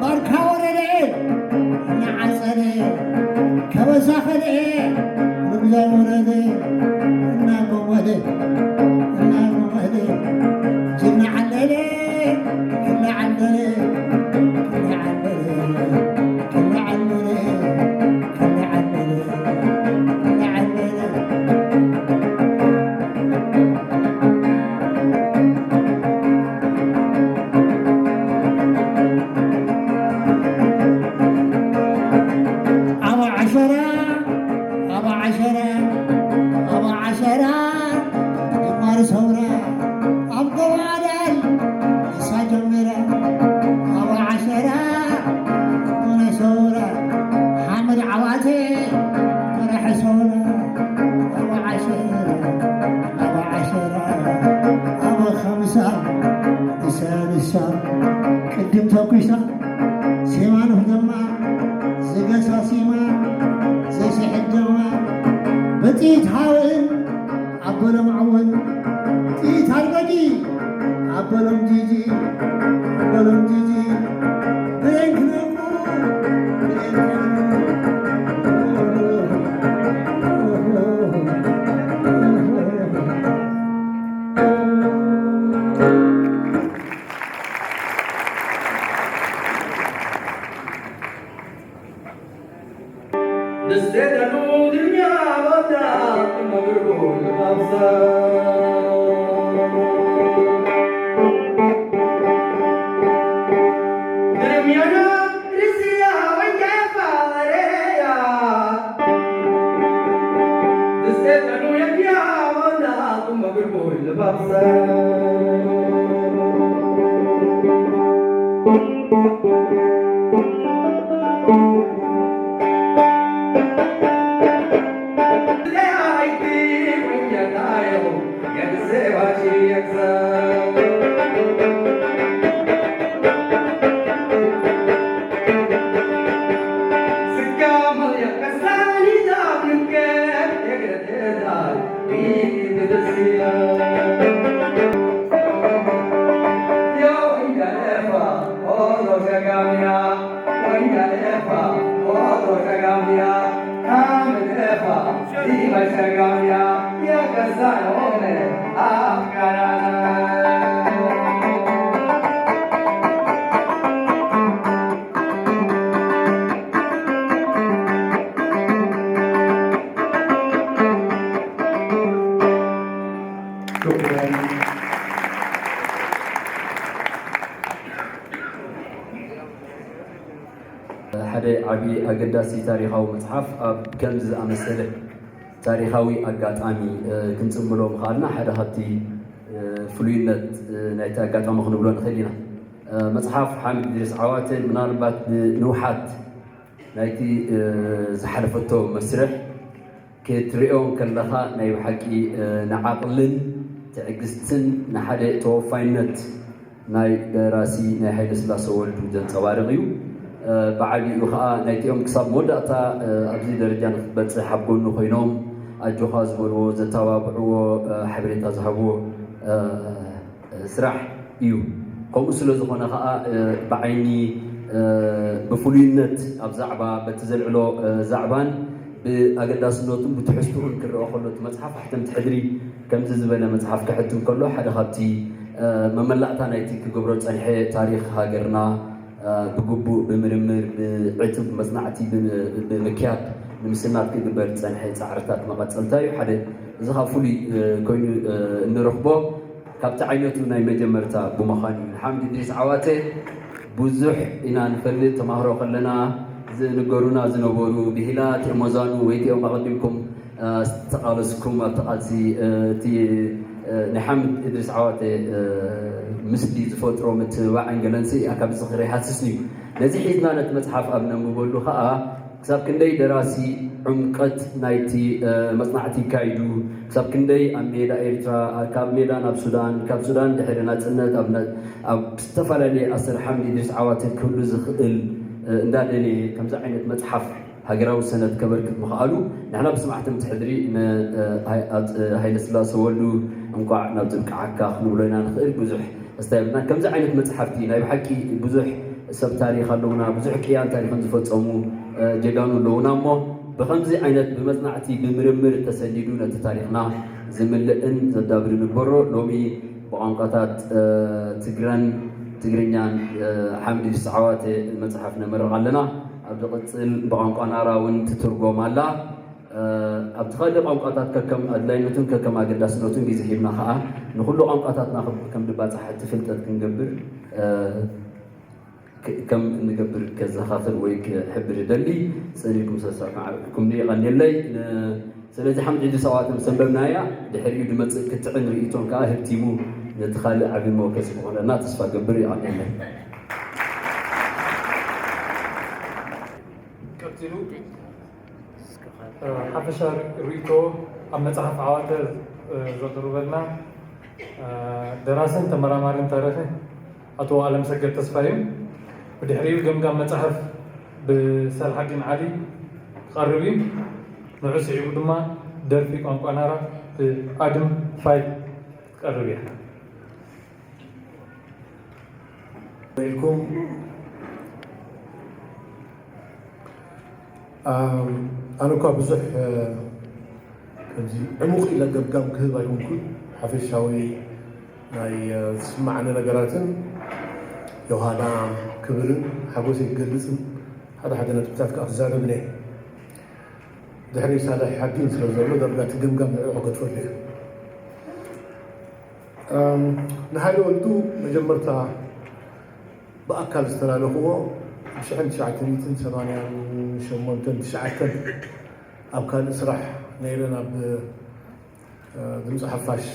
ባርካ ወረደ እናዓጸደ ከበሳ ከደ ንጉዛይ ወረደ እናጎመደ እናጎመደ ጅና ዓለለ ክላ ዓለለ ክላ ዓለለ ክላ ዓለለ ክላ ዓለለ ክላ ዓለለ ኣብ ዓሸራ ኣብ ዓሸራ ኣብ ዓሸራ ጀማሪ ሰውራ ኣብ ጎባዳል ንሳ ጀሚራ ኣብ ዓሸራ ናይ ሰውራ ሓመድ ዓዋተ መራሒ ሰውራ ኣብ ዓሸራ ኣብ ዓሸራ ኣብ ኸምሳ ንሳ ንሳ ቅድም ተኩሳ ሴማ ንኽደማ ዝገሳ ሴማ ዘስሕት ደማ በጥይት ሃወን ኣበሎም ዓወን ጥይት ኣልበጊ ኣበሎም ጂጂ ኣበሎም ጂጂ ብሬን ክነቁ ብሬን ክነቁ ሓደ ዓቢ ኣገዳሲ ታሪኻዊ መጽሓፍ ኣብ ከምዚ ዝኣመሰለ ታሪኻዊ ኣጋጣሚ፣ እ፣ ክንጽንብሎ ምኽኣልና ሓደ ካብቲ፣ እ፣ ፍሉይነት፣ እ፣ ናይቲ ኣጋጣሚ ክንብሎ ንኽእል ኢና። እ፣ መጽሓፍ ሓሚድ እድሪስ ዓዋተ ምናልባት ንንውሓት ናይቲ፣ እ፣ ዝሓለፈቶ መስርሕ ክትሪኦ እንከለኻ ናይ ብሓቂ፣ እ፣ ንዓቕልን ትዕግስትን ንሓደ ተወፋይነት ናይ ደራሲ ናይ ሃይለስላሰ ወልዱ ዘንጸባርቕ እዩ። እ፣ ብዓቢኡ ኸኣ ናይቲኦም ክሳብ መወዳእታ፣ እ፣ ኣብዚ ደረጃ ንክትበጽሕ ኣብ ጎኑ ኮይኖም ኣጆኻ ዝበልዎ፣ ዘተባብዕዎ፣ እ፣ ሓበሬታ ዝሃብዎ፣ እ፣ ስራሕ እዩ። ከምኡ ስለ ዝኾነ ኸኣ፣ እ፣ ብዓይኒ፣ እ፣ ብፍሉይነት ኣብ ዛዕባ፣ በቲ ዘልዕሎ፣ እ፣ ዛዕባን ብኣገዳስነቱን ብትሕዝትኡን ክረኣ ከሎ፣ እቲ መጽሓፍ ኣሕተምቲ ሕድሪ ከምዚ ዝበለ መጽሓፍ ክሕትም ከሎ፣ ሓደ ካብቲ መመላእታ ናይቲ ክገብሮ ዝጸንሐ ታሪኽ ሃገርና ብግቡእ ብምርምር፣ ብዕቱብ መጽናዕቲ ብምክያድ ንምስናድ ክግበር ዝጸንሐ ጻዕርታት መቐጸልታ እዩ። ሓደ እዚ ኻብ ፍሉይ ኮይኑ እንረኽቦ ካብቲ ዓይነቱ ናይ መጀመርታ ብምዃኑ እዩ። ንሓምድ እድሪስ ዓዋተ ብዙሕ ኢና ንፈልጥ፣ ተማህሮ ከለና ዝንገሩና ዝነበሩ ብሂላት፣ እሞዛኑ ወይ እቲኦም ኣቐዲምኩም ዝተቓለስኩም ኣብቲ ቃልሲ፣ እቲ ናይ ሓምድ እድሪስ ዓዋተ ምስሊ ዝፈጥሮ ምትብባዕን ገለንሲ ካብ ዝኽሪ ሃስስኒ እዩ። ነዚ ሒዝና ነቲ መጽሓፍ ኣብ ነንብበሉ ኸኣ ክሳብ ክንደይ ደራሲ ዕምቀት ናይቲ መጽናዕቲ ይካይዱ፣ ክሳብ ክንደይ ኣብ ሜዳ ኤርትራ፣ ካብ ሜዳ ናብ ሱዳን፣ ካብ ሱዳን ድሕሪ ናጽነት ኣብ ዝተፈላለዩ ኣሰር ሓምድ እድሪስ ዓዋተ ክህሉ ዝኽእል እንዳደለየ ከምዚ ዓይነት መጽሓፍ ሃገራዊ ሰነድ ከበርክት ምኽኣሉ፣ ንሕና ብስም ኣሕተምቲ ሕድሪ ንሃይለስላሰ ወልዱ እንቋዕ ናብዚ ብቅዓካ ክንብሎ ኢና ንኽእል። ብዙሕ ኣስታ የብልናን። ከምዚ ዓይነት መጽሓፍቲ ናይ ብሓቂ ብዙሕ ሰብ ታሪኽ ኣለውና፣ ብዙሕ ቅያን ታሪኽን ዝፈጸሙ ጀጋኑ ኣለውና። እሞ ብኸምዚ ዓይነት ብመጽናዕቲ ብምርምር ተሰኒዱ ነቲ ታሪኽና ዝምልእን ዘዳብር ንግበሮ። ሎሚ ብቋንቋታት ትግረን ትግርኛን ሓምድ እድሪስ ዓዋተ መጽሓፍ ነመርቕ ኣለና። ኣብ ዝቕጽል ብቋንቋ ናራ እውን ትትርጎም ኣላ። ኣብቲ ካልእ ቋንቋታት ከከም ኣድላይነቱን ከከም ኣገዳስነቱን ግዜ ሂብና ከኣ ንኹሉ ቋንቋታትና ከም ድባጻሕ እቲ ፍልጠት ክንገብር ከም እንገብር ከዘኻኽር ወይ ክሕብር እደሊ። ጸኒኩም ሰሰማዕኩም የቐንየለይ። ስለዚ ሓምድ እድሪስ ዓዋተ ምስ ኣንበብናያ ድሕሪኡ ድመጽእ ክትዕን ርእይቶን ከኣ ህብቲሙ ነቲ ካልእ ዓቢ መወከሲ ክኾነና ተስፋ ገብር። የቐንየለይ። ቀጺሉ ሓፈሻ ርእይቶ ኣብ መጽሓፍ ዓዋተ ዘቕርበልና ደራስን ተመራማርን ታሪኽን ኣቶ ኣለምሰገድ ተስፋ እዩ። ብድሕሪኡ ገምጋም መጽሓፍ ብሰልሓዲን ዓሊ ክቐርብ እዩ። ንዑ ስዒቡ ድማ ደርፊ ቋንቋ ናራ ብኣድም ፋይል ክትቀርብ እያ። ኢልኩም ኣነ እኳ ብዙሕ ከምዚ ዕሙቕ ኢለ ገምጋም ክህብ ኣይኮንኩን። ሓፈሻዊ ናይ ዝስማዓኒ ነገራትን ዮሃና ክብርን ሓጎሰይ ክገልጽን ሓደ ሓደ ነጥብታት ከዓ ክዛረብ እየ። ድሕሪ ሳልሕ ሓዲን ስለ ዘሎ ዳርጋ እቲ ገምጋም ንዕኡ ክገድፈሉ እየ። ንሃይለ ወልዱ መጀመርታ ብኣካል ዝተላለኽዎ ብ ሽሕን ትሽዓተ ሚእትን ሰማንያን ሸሞንተን ትሽዓተን ኣብ ካልእ ስራሕ ነይረ ናብ ድምፂ ሓፋሽ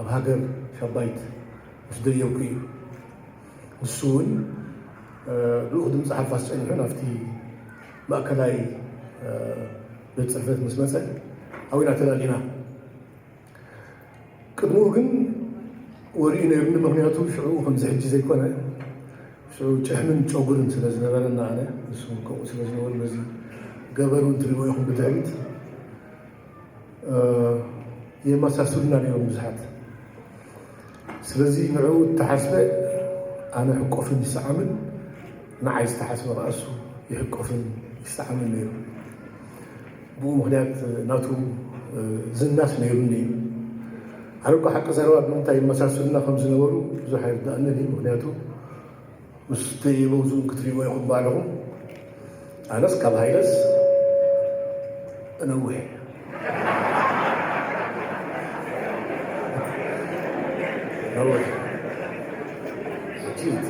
ኣብ ሃገር ሻባይት ምስ ደየብኩ እዩ። ንሱ እውን ልኡኽ ድምፂ ሓፋሽ ፀኒሑ ናብቲ ማእከላይ ቤት ፅሕፈት ምስ መፀ ኣብኡ ኢና ተላሊና። ቅድሚኡ ግን ወሪኡ ነይሩኒ፣ ምኽንያቱ ሽዑ ከምዚ ሕጂ ዘይኮነ፣ ሽዑ ጭሕምን ጨጉርን ስለ ዝነበረና ኣነ፣ ንሱ እውን ከምኡ ስለ ዝነበሩ፣ ነዚ ገበሩ እንትሪእዎ ኢኹም ብድሕሪት የመሳስሉና ነይሮም ብዙሓት። ስለዚ ንዕኡ እተሓስበ ኣነ ሕቆፍን ይሰዓምን፣ ንዓይ ዝተሓስበ ከኣ እሱ ይሕቆፍን ይሰዓምን ነይሩ። ብኡ ምኽንያት ናቱ ዝናስ ነይሩኒ እዩ። ኣነ እኮ ሓቂ ዘረባ ብምንታይ ይመሳሰሉና ከም ዝነበሩ ብዙሕ ኣይርዳእንን እዩ። ምኽንያቱ ምስ ደይበው ዝውን ክትሪእዎ ኢኹም ባዕልኹም። ኣነስ ካብ ሃይለስ እነውሕ እየ። ነውሕ። ሕጂ እቲ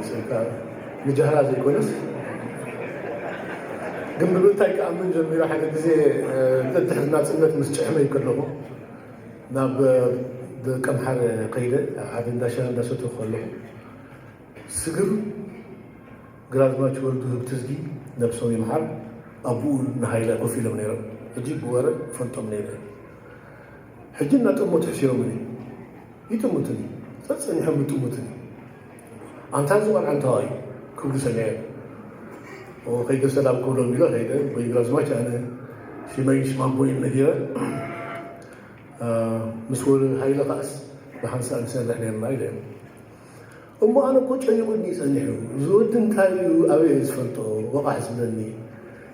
ስልካ ንጃህራ ዘይኮነስ ግን ብምንታይ ክኣምን ጀሚሩ ሓደ ግዜ ደድሕሪ ናፅነት ምስ ጭሕመይ ከለኹ ናብ ደቀምሓረ ከይደ ሓደ እንዳሻ እንዳሰተኹ ከለኹ ስግር ግራዝማች ወልዱ ህብትዝጊ ነብሶም ይምሓር ኣቡኡ ንሃይለ ኮፍ ኢሎም ነይሮም። ሕጂ ብወረ ፈልጦም ነይረ። ሕጂ እናጠመቱ ሕሲሮምኒ። ይጥምቱኒ። ጸጸኒሖም ይጥምቱኒ። ኣንታ እዚ ቆልዓ እንታዋይ ክብሉ ሰሚዐ። ከይደ ሰላም ክብሎም ኢለ ከይደ። ወይ ግራዝማች ኣነ ሽመይ ሽማቦይን ነጊረ። ምስ ወረ ሃይለ ከኣስ ብሓንሳእ ንሰርሕ ነርና ኢለ። እሞ ኣነ እኮ ጨኒቑኒ ጸኒሑ። እዚ ወዲ እንታይ እዩ ኣበይ እየ ዝፈልጦ ወቓሕ ዝብለኒ።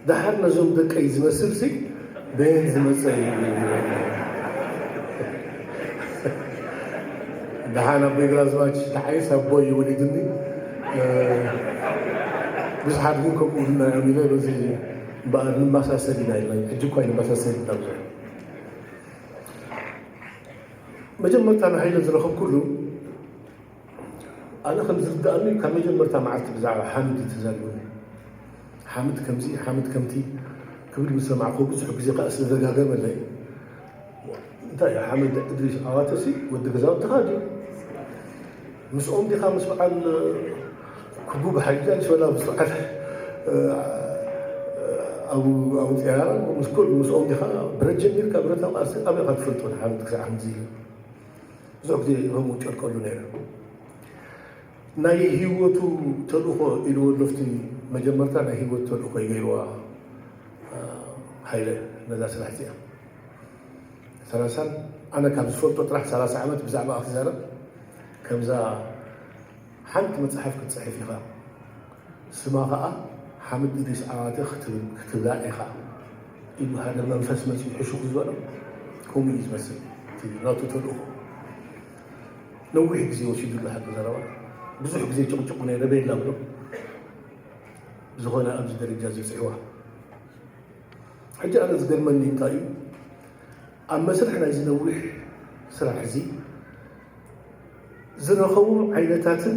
ደሓር ነዞም ደቀይ ዝመስል ሲ በየን ዝመፀ እዩ። ደሓን ኣቦይ ግራዝማች ደሓይስ ኣቦይ እዩ ወሊዱኒ። ብዙሓት ግን ከምኡ ኢልና እዮም ኢለ በዚ እምበኣር ንመሳሰል ኢና ኢልና ሕጂ እኳ ንመሳሰል ኢና ብዙሕ መጀመርታ ንሃይለ ዝረኸብኩሉ ኣነ ከም ዝርዳእኒ ካብ መጀመርታ መዓልቲ ብዛዕባ ሓምድ እዩ ተዛሪቡኒ። ሓምድ ከምዚ ሓምድ ከምቲ ክብል ምስ ሰማዕኩ ብዙሕ ግዜ ከዓ ስለደጋገመለይ እንታይ እዩ ሓምድ እድሪስ ኣባተሲ ወዲ ገዛውትኻ ድዩ? ምስኦም ዲኻ ምስ በዓል ክቡብ ሓጃጅ ወላ ምስ በዓል ኣቡ ኣቡ ጥያራ ምስ ኩል ምስኦም ዲኻ ብረት ጀሚርካ ብረታዊ ቃልሲ ኣበይ ኢኻ ትፈልጦ ንሓምድ ክሳዕ ከምዚ ኢሉ ብዙሕ ግዜ ከምኡ ጨርቀሉ ነይረ። ናይ ህይወቱ ተልእኾ ኢልዎ ኣሎ ኣብቲ መጀመርታ ናይ ህይወት ተልእኾ ይገይርዋ ሃይለ ነዛ ስራሕ እዚኣ ሰላሳን ኣነ ካብ ዝፈልጦ ጥራሕ ሰላሳ ዓመት ብዛዕባ ክዛረብ ከምዛ ሓንቲ መፅሓፍ ክትፅሕፍ ኢኻ ስማ ከዓ ሓምድ እድሪስ ዓዋተ ክትብል ክትብላ ኢኻ ኢሉ ሓደ መንፈስ መፂኡ ሕሹኽ ዝበሎ ከምኡ እዩ ዝመስል እቲ ናቱ ተልእኾ ነዊሕ ግዜ ወሲዱሉ ሓቂ ዘረባ ብዙሕ ግዜ ጭቕጭቑ ነይረ በየላ ብሎ ዝኾነ ኣብዚ ደረጃ እዚ ብፅሕዋ ሕጂ ኣነ ዝገርመኒ እንታይ እዩ ኣብ መስርሕ ናይ ዝነዊሕ ስራሕ እዚ ዝረኸቡ ዓይነታትን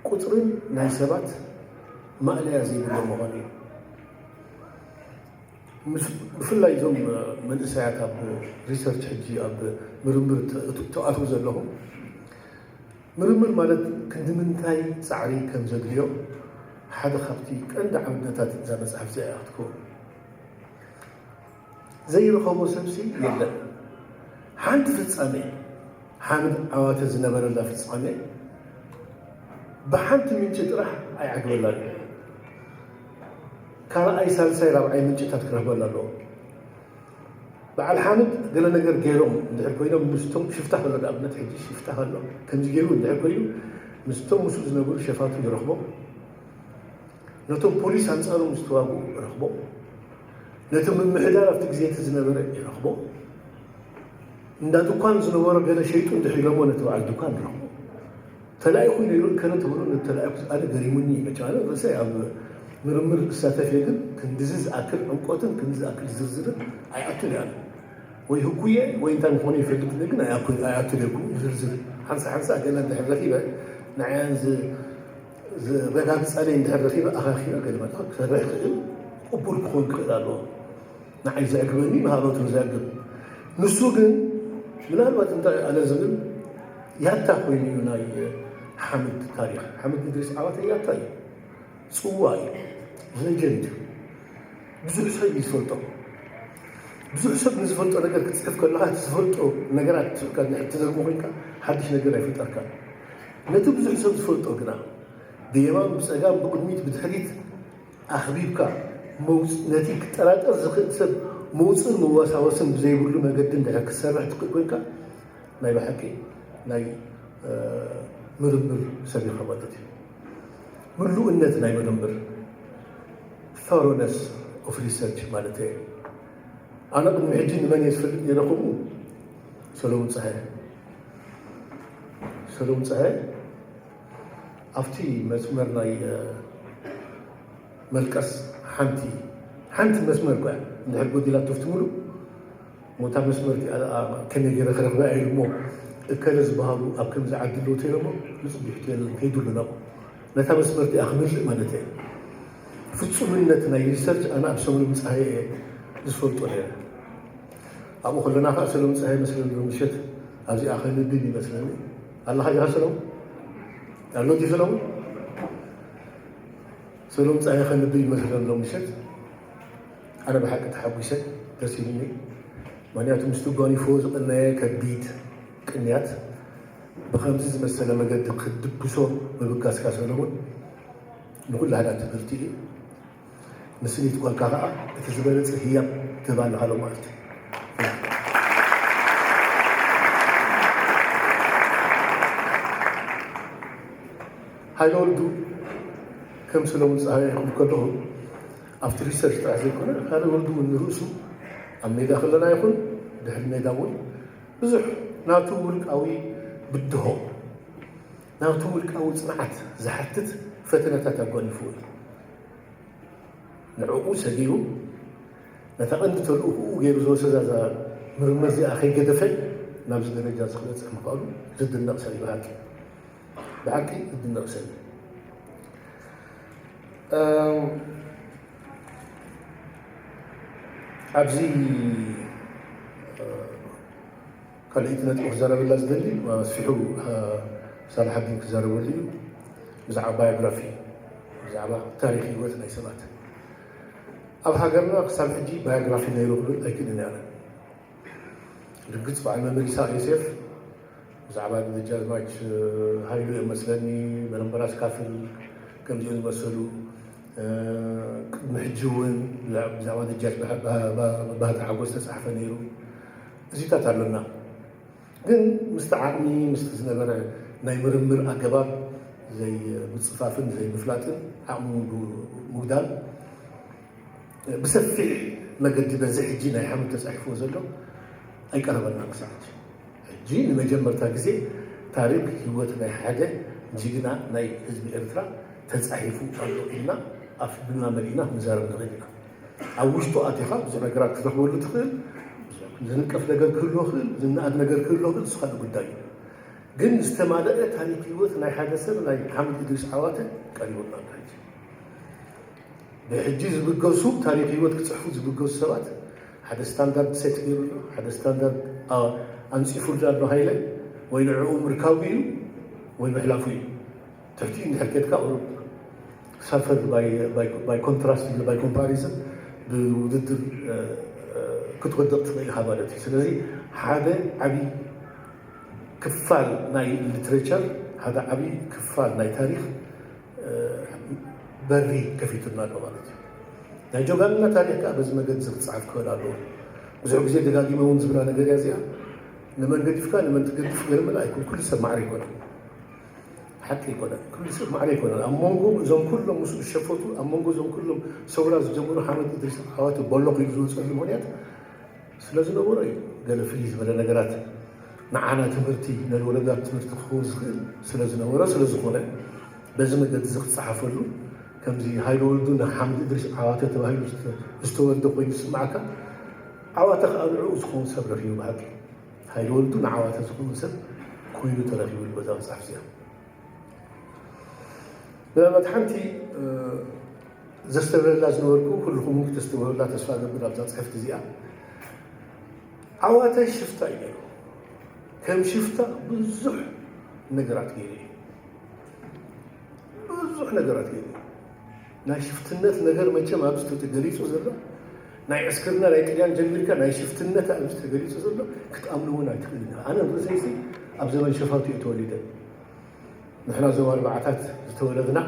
ቁፅርን ናይ ሰባት ማእለያ ዘይብሎም ምዃኑ እዩ። ብፍላይ እዞም መንእሰያት ኣብ ሪሰርች ሕጂ ኣብ ምርምር ተኣትዉ ዘለኹም ምርምር ማለት ክንዲ ምንታይ ፃዕሪ ከም ዘድልዮ ሓደ ካብቲ ቀንዲ ዓውድነታት እዛ መፅሓፍ እዚኣ ክትከውን ዘይረኸቦ ሰብሲ የለን። ሓንቲ ፍጻሜ ሓምድ ዓዋተ ዝነበረላ ፍጻሜ ብሓንቲ ምንጪ ጥራሕ ኣይዓግበላን እዩ። ካልኣይ፣ ሳልሳይ፣ ራብዓይ ምንጭታት ክረኽበላ ኣለዎ። በዓል ሓምድ ገለ ነገር ገይሮም እንድሕር ኮይኖም ምስቶም ሽፍታ ከሎ ንኣብነት ሕጂ ሽፍታ ከሎ ከምዚ ገይሩ እንድሕር ኮይኑ ምስቶም ምስኡ ዝነበሩ ሸፋቱ ይረኽቦም። ነቶም ፖሊስ ኣንጻሮም ዝተዋግኡ ረኽቦ፣ ነቲ ምምሕዳር ኣብቲ ግዜ እቲ ዝነበረ ይረኽቦ፣ እንዳ ድኳን ዝነበሮ ገለ ሸይጡ እንድሕር ኢሎሞ ነቲ በዓል ድኳን ረኽቦ። ተላኢኹ ነይሩ እከለ ተብሎ ነቲ ተላኢኹ ኣነ ገሪሙኒ እዩ መቸም ኣነ ርእሰይ ኣብ ምርምር እሳተፍ እየ ግን ክንድዚ ዝኣክል ዕምቆትን ክንዲ ዝኣክል ዝርዝርን ኣይኣቱን እየ ኣነ ወይ ህኩየ ወይ እንታይ ምኾነ ይፈልጥ ግን ኣይኣቱን እየ ዝርዝር ሓንሳ ሓንሳ ገለ እንድሕር ረኺበ ንዓያን ዝረጋግፃለይ እንድሕር ረኺበ ኣኻኺበ ገለ መድረኽ ክሰርሕ ክእል ቅቡል ክኾን ክእል ኣለዎ። ንዓይ ዘዕግበኒ ንሃሎት ዘዕግብ ንሱ ግን ምናልባት እንታይ ኣነ ዝብል ያታ ኮይኑ እዩ ናይ ሓምድ ታሪክ ሓምድ እድሪስ ዓዋተ ያታ እዩ ፅዋ እዩ ሌጀንድ እዩ ብዙሕ ሰብ እዩ ዝፈልጦ ብዙሕ ሰብ ንዝፈልጦ ነገር ክትፅሕፍ ከለካ እቲ ዝፈልጦ ነገራት ትዘግቦ ኮይንካ ሓድሽ ነገር ኣይፈጠርካ ነቲ ብዙሕ ሰብ ዝፈልጦ ግና ብየማን ብፀጋም ብቅድሚት ብድሕሪት ኣኽቢብካ ነቲ ክጠራጠር ዝኽእል ሰብ መውፅእን መዋሳወስን ብዘይብሉ መገዲ እንድሕር ክትሰርሕ ትኽእል ኮይንካ ናይ ብሓቂ ናይ ምርምር ሰብ ኢኻ ማለት እዩ። ምሉእነት ናይ ምርምር thoroughness of research ማለት እየ። ኣነ ቅድሚ ሕጂ ንመን እየ ዝፈልጥ ነይረ ከምኡ ሰሎሙን ፀሃየ ሰሎሙን ፀሃየ ኣብቲ መስመር ናይ መልቀስ ሓንቲ ሓንቲ መስመር እኳ እንድሕር ጎዲላ ተፍትምሉ ሞታ መስመር ከመይ ገይረ ክረኽባ ኢሉ እሞ እከለ ዝበሃሉ ኣብ ከምዚ ዓዲ ኣለዉ ተይሎሞ ንፅቢሕ ተይሎም ከይዱ ኣሎ ናብኡ ነታ መስመር እቲኣ ክምልእ ማለት እየ ፍፁምነት ናይ ሪሰርች ኣነ ኣብ ሰሙን ምፅሃየ እየ ዝፈልጦ ነይረ ኣብኡ ከለና ከዓ ሰለሙን ፀሃየ መስለኒ ሎም ምሸት ኣብዚኣ ከንብብ ይመስለኒ ኣለካ ዲካ ሰለሙን ኣሎ ዲ ሰለሙን ሰሎም ፀሃየ ከንብብ ይመስለኒ ሎም ምሸት ኣነ ብሓቂ ተሓጒሰ ደስ ኢሉኒ ምክንያቱ ምስቲ ጓኒፎ ዝቀነየ ከቢድ ቅንያት ብከምዚ ዝመሰለ መገዲ ክትድግሶ ምብጋስካ ሰለሙን ንኩላህና ትምህርቲ እዩ ንስኒት ጓልካ ከዓ እቲ ዝበለፀ ህያብ ትህባ ኣለካ ሎም መዓልቲ ሃይለ ወልዱ ከም ሰለሙን ፀሃየ ክብል ከለኹ ኣብቲ ሪሰርች ጥራሕ ዘይኮነ፣ ሃይለ ወልዱ እውን ንርእሱ ኣብ ሜዳ ከለና ይኹን ድሕሪ ሜዳ እውን ብዙሕ ናቱ ውልቃዊ ብድሆ፣ ናቱ ውልቃዊ ጽንዓት ዝሓትት ፈተነታት ኣጓኒፉ እዩ። ንዕኡ ሰጊሩ ነታ ቀንዲ ተልእኹኡ ገይሩ ዝወሰዳ እዛ ምርምር እዚኣ ከይገደፈ ናብዚ ደረጃ እዚ ክበጽሕ ምኽኣሉ ዝድነቕ ሰብ እዩ። ብሓቂ ብሓቂ ዝድነቕ ሰብ እዩ። ኣብዚ ካልኣይቲ ነጥቢ ክዛረበላ ዝደሊ፣ ኣስፊሑ ሳልሓዲን ክዛረበሉ እዩ። ብዛዕባ ባዮግራፊ፣ ብዛዕባ ታሪክ ህይወት ናይ ሰባት ኣብ ሃገርና ክሳብ ሕጂ ባዮግራፊ ነይሩ ክብል ኣይክእልን እየ። ርግጽ በዓል መምህር ይስሐቅ ዮሴፍ ብዛዕባ ደጃዝማች ሃይሉ እዮም መስለኒ፣ በረምበራስ ካፍል፣ ከምዚኦም ዝመሰሉ ቅድሚ ሕጂ እውን ብዛዕባ ደጃች ባህታ ሓጎስ ተጻሕፈ ነይሩ። እዚታት ኣሎና። ግን ምስቲ ዓቕሚ፣ ምስቲ ዝነበረ ናይ ምርምር ኣገባብ ዘይምጽፋፍን ዘይምፍላጥን ዓቕሚ ምጉዳል ብሰፊሕ መገዲ በዚ ሕጂ ናይ ሓመድ ተጻሒፍዎ ዘሎ ኣይቀረበና ክሳዕ ሕጂ። ሕጂ ንመጀመርታ ግዜ ታሪክ ህይወት ናይ ሓደ ጅግና ናይ ህዝቢ ኤርትራ ተጻሒፉ ኣሎ ኢልና ኣፍና መሊእና ክንዛረብ ንኽእል ኢና። ኣብ ውሽጡ ኣቲኻ ብዙሕ ነገራት ክትረኽበሉ ትኽእል። ዝንቀፍ ነገር ክህልዎ ክእል፣ ዝነኣድ ነገር ክህልዎ ክእል፣ እሱ ካልእ ጉዳይ እዩ። ግን ዝተማለአ ታሪክ ህይወት ናይ ሓደ ሰብ ናይ ሓምድ እድሪስ ዓዋተ ቀሪቡና ኣሎ ሕጂ። ብሕጂ ዝብገሱ ታሪክ ህይወት ክጽሕፉ ዝብገሱ ሰባት ሓደ ስታንዳርድ ሴት ገይሩ ኣሎ፣ ሓደ ስታንዳርድ ኣንጺፉ ኣሎ ሃይለ። ወይ ንዕኡ ምርካቡ እዩ ወይ ምሕላፉ እዩ። ትሕቲ እንድሕር ከድካ ቁሩብ ሳፈር ባይ ኮንትራስት ባይ ኮምፓሪዝን ብውድድር ክትወድቕ ትኽእል ኢኻ ማለት እዩ። ስለዚ ሓደ ዓብዪ ክፋል ናይ ሊትሬቸር፣ ሓደ ዓብዪ ክፋል ናይ ታሪክ በሪ ከፊቱልና ኣሎ ማለት እዩ። ናይ ጆጋንና ታሪክ ከዓ በዚ መገዲ እዚ ክፅሓፍ ክኽእል ኣለዎ። ብዙሕ ግዜ ደጋጊመ እውን ዝብላ ነገር እያ እዚኣ። ንመን ገዲፍካ ንመን ትገድፍ ገርምና ኣይኮን። ኩሉ ሰብ ማዕረ ይኮነ ሓቂ ይኮነ። ኩሉ ሰብ ማዕረ ይኮነ። ኣብ መንጎ እዞም ኩሎም ምስኡ ዝሸፈቱ፣ ኣብ መንጎ እዞም ኩሎም ሰውራ ዝጀመሩ ሓመድ እድሪስ ዓዋተ ቦሎ ኮይኑ ዝወፀሉ ምክንያት ስለ ዝነበሮ እዩ። ገለ ፍልይ ዝበለ ነገራት ንዓና ትምህርቲ፣ ነልወለዳት ትምህርቲ ክኸውን ዝኽእል ስለ ዝነበረ፣ ስለ ዝኾነ በዚ መገዲ እዚ ክጸሓፈሉ፣ ከምዚ ሃይለ ወልዱ ንሓምድ እድሪስ ዓዋተ ተባሂሉ ዝተወልደ ኮይኑ ዝስምዓካ፣ ዓዋተ ከኣ ንዕኡ ዝኸውን ሰብ ረኺቡ ብሓቂ። ሃይለ ወልዱ ንዓዋተ ዝኸውን ሰብ ኮይኑ ተረኺቡ በዛ መጽሓፍ እዚኣ። ምናልባት ሓንቲ ዘስተብረላ ዝነበርኩ፣ ኩልኹም እውን ክተስተብረላ ተስፋ እገብር ኣብዛ ጽሕፍቲ እዚኣ። ዓዋተ ሽፍታ እዩ ነይሩ። ከም ሽፍታ ብዙሕ ነገራት ገይሩ እዩ። ብዙሕ ነገራት ገይሩ እዩ። ናይ ሽፍትነት ነገር መቸም ኣብዚ ተገሊጹ ዘሎ፣ ናይ ዕስክርና ናይ ጥልያን ጀሚርካ ናይ ሽፍትነት ኣብዚ ተገሊጹ ዘሎ ክትኣምኑ እውን ኣይትኽእልን ኢኻ። ኣነ ርእሰይሲ ኣብ ዘመን ሸፋቱ እየ ተወሊደ። ንሕና እዞም ኣርባዓታት ዝተወለድና፣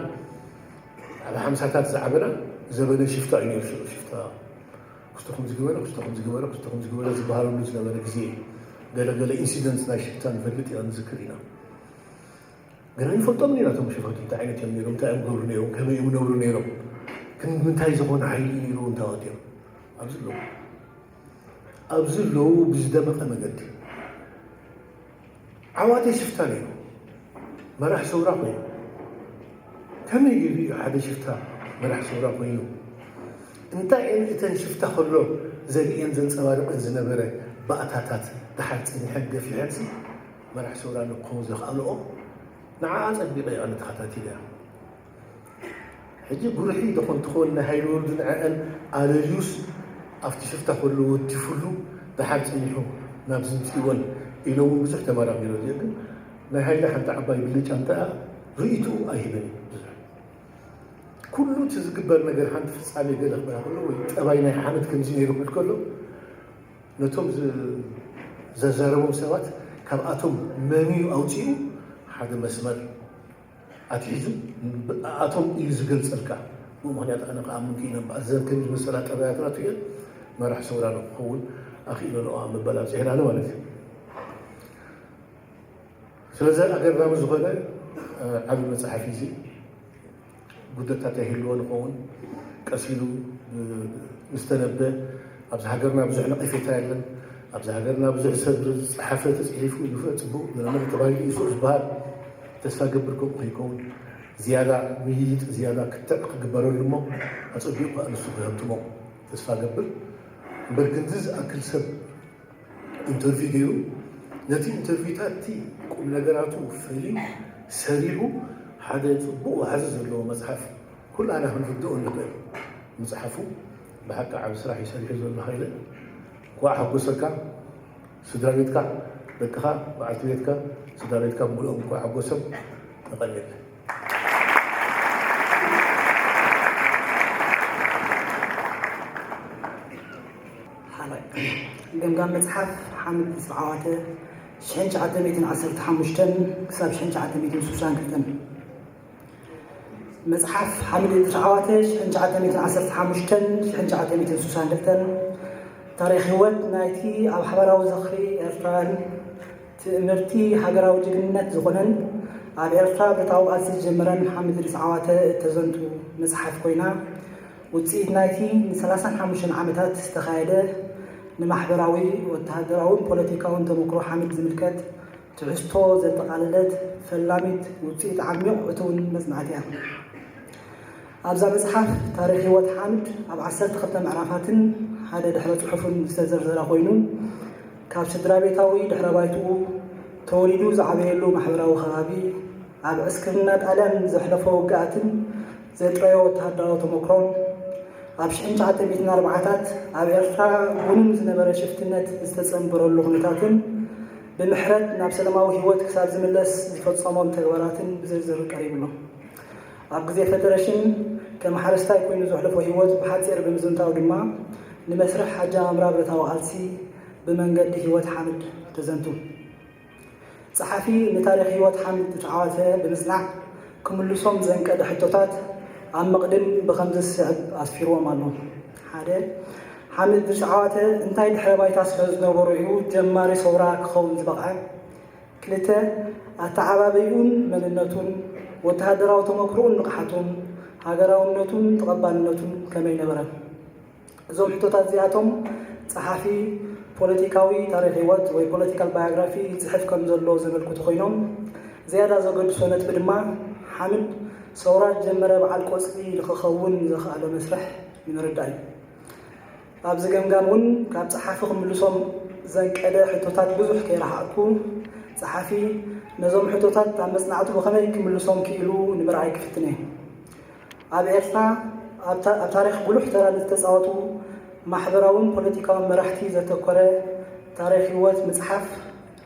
ኣብ ሓምሳታት ዝዓበና ዘበነ ሽፍታ እዩ ነይሩ። ሽፍታ ክስቶ ከም ዝገበረ፣ ክስቶ ከም ዝገበረ፣ ክስቶ ከም ዝገበረ ዝበሃለሉ ዝነበረ ግዜ እዩ። ገለ ገለ ኢንሲደንትስ ናይ ሽፍታ ንፈልጥ ኢና፣ ንዝክር ኢና። ግን ኣይንፈልጦምን ኢና እቶም ሽፋቱ እንታይ ዓይነት እዮም ነይሮም፣ እንታይ እዮም ገብሩ ነይሮም፣ ከመይ እዮም ነብሩ ነይሮም፣ ግን ምንታይ ዝኾነ ሓይሊ እዩ ነይሩ እንታይ ወዲኦም ኣብዚ ኣለዉ። ኣብዚ ኣለዉ ብዝደመቐ መገዲ። ዓዋተ ሽፍታ ነይሩ። መራሕ ሰውራ ኮይኑ። ከመይ ገይሩ እዩ ሓደ ሽፍታ መራሕ ሰውራ ኮይኑ? እንታይ እየን እተን ሽፍታ ከሎ ዘርእየን ዘንጸባርቐን ዝነበረ ባእታታት ደሓር ጸኒሐን ገፊሐንሲ መራሕ ሰውራ ንክኸውን ዘኽኣልኦ ንዓኣ ጸቢቐ እየ ኣነ ተኸታቲለያ። ሕጂ ጉርሒ ደኾን ትኾን ናይ ሃይለ ወልዱ ንዐአን ኣለልዩስ ኣብቲ ሽፍታ ከሎ ወቲፉሉ ደሓር ጸኒሑ ናብ ዝምጽእወን ኢሎም እውን ብዙሕ ተመራሚሩ። እዚኦ ግን ናይ ሃይለ ሓንቲ ዓባይ ብልጫ እንተኣ ርእይትኡ ኣይህብን እዩ ብዙሕ። ኩሉ እቲ ዝግበር ነገር ሓንቲ ፍጻሜ ገለ ክበሃል ከሎ ወይ ጠባይ ናይ ሓመድ ከምዚ ነይሩ ክብል ከሎ ነቶም ዝ- ዘዛረቦም ሰባት ካብኣቶም መምዩ ኣውፂኡ ሓደ መስመር ኣትሒዙ ኣቶም እዩ ዝገልፀልካ። ብኡ ምክንያት ኣነ ክኣምን ክኢለ እምበኣር ዘን ከም ዝመሰላ ጠባያት ናቱ እየን መራሕ ሰውራ ንክኸውን ኣኽኢለንኦ ኣብ ምባል ኣብፂሕናኒ ማለት እዩ። ስለዚ ኣገራሚ ዝኾነ ዓብዪ መፅሓፍ እዩ። ጉደታት ኣይህልዎ ንኸውን ቀስ ኢሉ ምስ ተነበ ኣብዚ ሃገርና ብዙሕ ነቐፌታ የለን። ኣብዚ ሃገርና ብዙሕ ሰብ ዝጸሓፈ ተጽሒፉ ይፍለጥ ጽቡቕ ዝነበረ ተባሂሉ እዩ ስቕ ዝበሃል። ተስፋ ገብር ከምኡ ከይከውን ዝያዳ ምይይጥ ዝያዳ ክትዕ ክግበረሉ እሞ ኣጸቢቑ ከኣ ንሱ ክህብትሞ ተስፋ ገብር። እምበር ግን እዚ ዝኣክል ሰብ ኢንተርቪው ገይሩ ነቲ ኢንተርቪውታት እቲ ቁም ነገራቱ ፈልዩ ሰሪዑ ሓደ ጽቡቕ ዋሕዚ ዘለዎ መጽሓፍ ኩላና ክንርድኦ ንኽእል ምጽሓፉ ብሓቂ ዓቢ ስራሕ እዩ ሰሪሑ ዘሎ ሃይለ። እንኳዕ ሓጎሰካ ስድራ ቤትካ ደቅኻ በዓልቲ ቤትካ ስድራ ቤትካ ብምልኦም እንኳዕ ሓጎሶም። ተቐኒለ። ሓላይ ገምጋም መጽሓፍ ሓምድ ዝዓዋተ ሽሕን ትሽዓተ ሚእትን ዓሰርተ ሓሙሽተን ክሳብ ሽሕን ትሽዓተ ሚእትን ስሳን ክልተን። መጽሓፍ ሓምድ ዝዓዋተ ሽሕን ትሽዓተ ሚእትን ዓሰርተ ሓሙሽተን ሽሕን ትሽዓተ ሚእትን ስሳን ክልተን ታሪኽ ህይወት ናይቲ ኣብ ሓባራዊ ዝኽሪ ኤርትራውያን ትእምርቲ ሃገራዊ ጅግንነት ዝኾነን ኣብ ኤርትራ ብረታዊ ቃልሲ ዝጀመረን ሓምድ ዝዓዋተ እተዘንቱ መጽሓፍ ኮይና ውፅኢት ናይቲ ንሰላሳን ሓሙሽተን ዓመታት ዝተኻየደ ንማሕበራዊ፣ ወተሃደራውን ፖለቲካውን ተመክሮ ሓምድ ዝምልከት ትሕዝቶ ዘጠቓለለት ፈላሚት ውፅኢት ዓሚቕ ዕቱብን መፅናዕቲ እያ። ኣብዛ መፅሓፍ ታሪኽ ህይወት ሓምድ ኣብ ዓሰርተ ክልተ ምዕራፋትን ሓደ ድሕረ ፅሑፍን ዝተዘርዘረ ኮይኑ ካብ ስድራ ቤታዊ ድሕረ ባይትኡ፣ ተወሊዱ ዝዓበየሉ ማሕበራዊ ከባቢ፣ ኣብ ዕስክርና ጣልያን ዘሕለፎ ውግኣትን ዘጥረዮ ወተሃደራዊ ተመክሮን፣ ኣብ ሽሕን ትሽዓተ ሚእትን ኣርባዓታት ኣብ ኤርትራ ጉኑን ዝነበረ ሽፍትነት ዝተጸንበረሉ ኩነታትን ብምሕረት ናብ ሰላማዊ ህይወት ክሳብ ዝምለስ ዝፈጸሞም ተግባራትን ብዝርዝር ቀሪቡ ኣሎ። ኣብ ግዜ ፈደረሽን ከም ሓረስታይ ኮይኑ ዘሕለፎ ህይወት ብሓጺር ብምዝንታው ድማ ንመስርሕ ኣጀማምራ ብረታዊ ቃልሲ ብመንገዲ ህይወት ሓምድ ተዘንቱ። ጸሓፊ ንታሪኽ ህይወት ሓምድ ዝተዓወተ ብምጽናዕ ክምልሶም ዘንቀደ ሕቶታት ኣብ መቕድም ብኸምዚ ዝስዕብ ኣስፊርዎም ኣሎ። ሓደ፣ ሓምድ ዝተዓወተ እንታይ ድሕረ ባይታ ስለ ዝነበሮ እዩ ጀማሪ ሰውራ ክኸውን ዝበቕዐ? ክልተ፣ ኣተዓባበይኡን መንነቱን፣ ወተሃደራዊ ተመክሮኡን ንቕሓቱን፣ ሃገራውነቱን ተቐባልነቱን ከመይ ነበረ? እዞም ሕቶታት እዚኣቶም ጸሓፊ ፖለቲካዊ ታሪኽ ህይወት ወይ ፖለቲካል ባዮግራፊ ይጽሕፍ ከም ዘሎ ዘመልክቱ ኮይኖም ዝያዳ ዘገድሶ ነጥቢ ድማ ሓምድ ሰውራ ዝጀመረ በዓል ቆጽሊ ንኽኸውን ዘኽኣሎ መስርሕ ንምርዳእ እዩ። ኣብዚ ገምጋም እውን ካብ ጸሓፊ ክምልሶም ዘንቀደ ሕቶታት ብዙሕ ከይረሓቕኩ ጸሓፊ ነዞም ሕቶታት ኣብ መጽናዕቱ ብኸመይ ክምልሶም ክኢሉ ንምርኣይ ክፍትን እየ። ኣብ ኤርትራ ኣብ ታሪኽ ጉሉሕ ተራ ንዝተጻወቱ ማሕበራውን ፖለቲካውን መራሕቲ ዘተኮረ ታሪኽ ህይወት ምጽሓፍ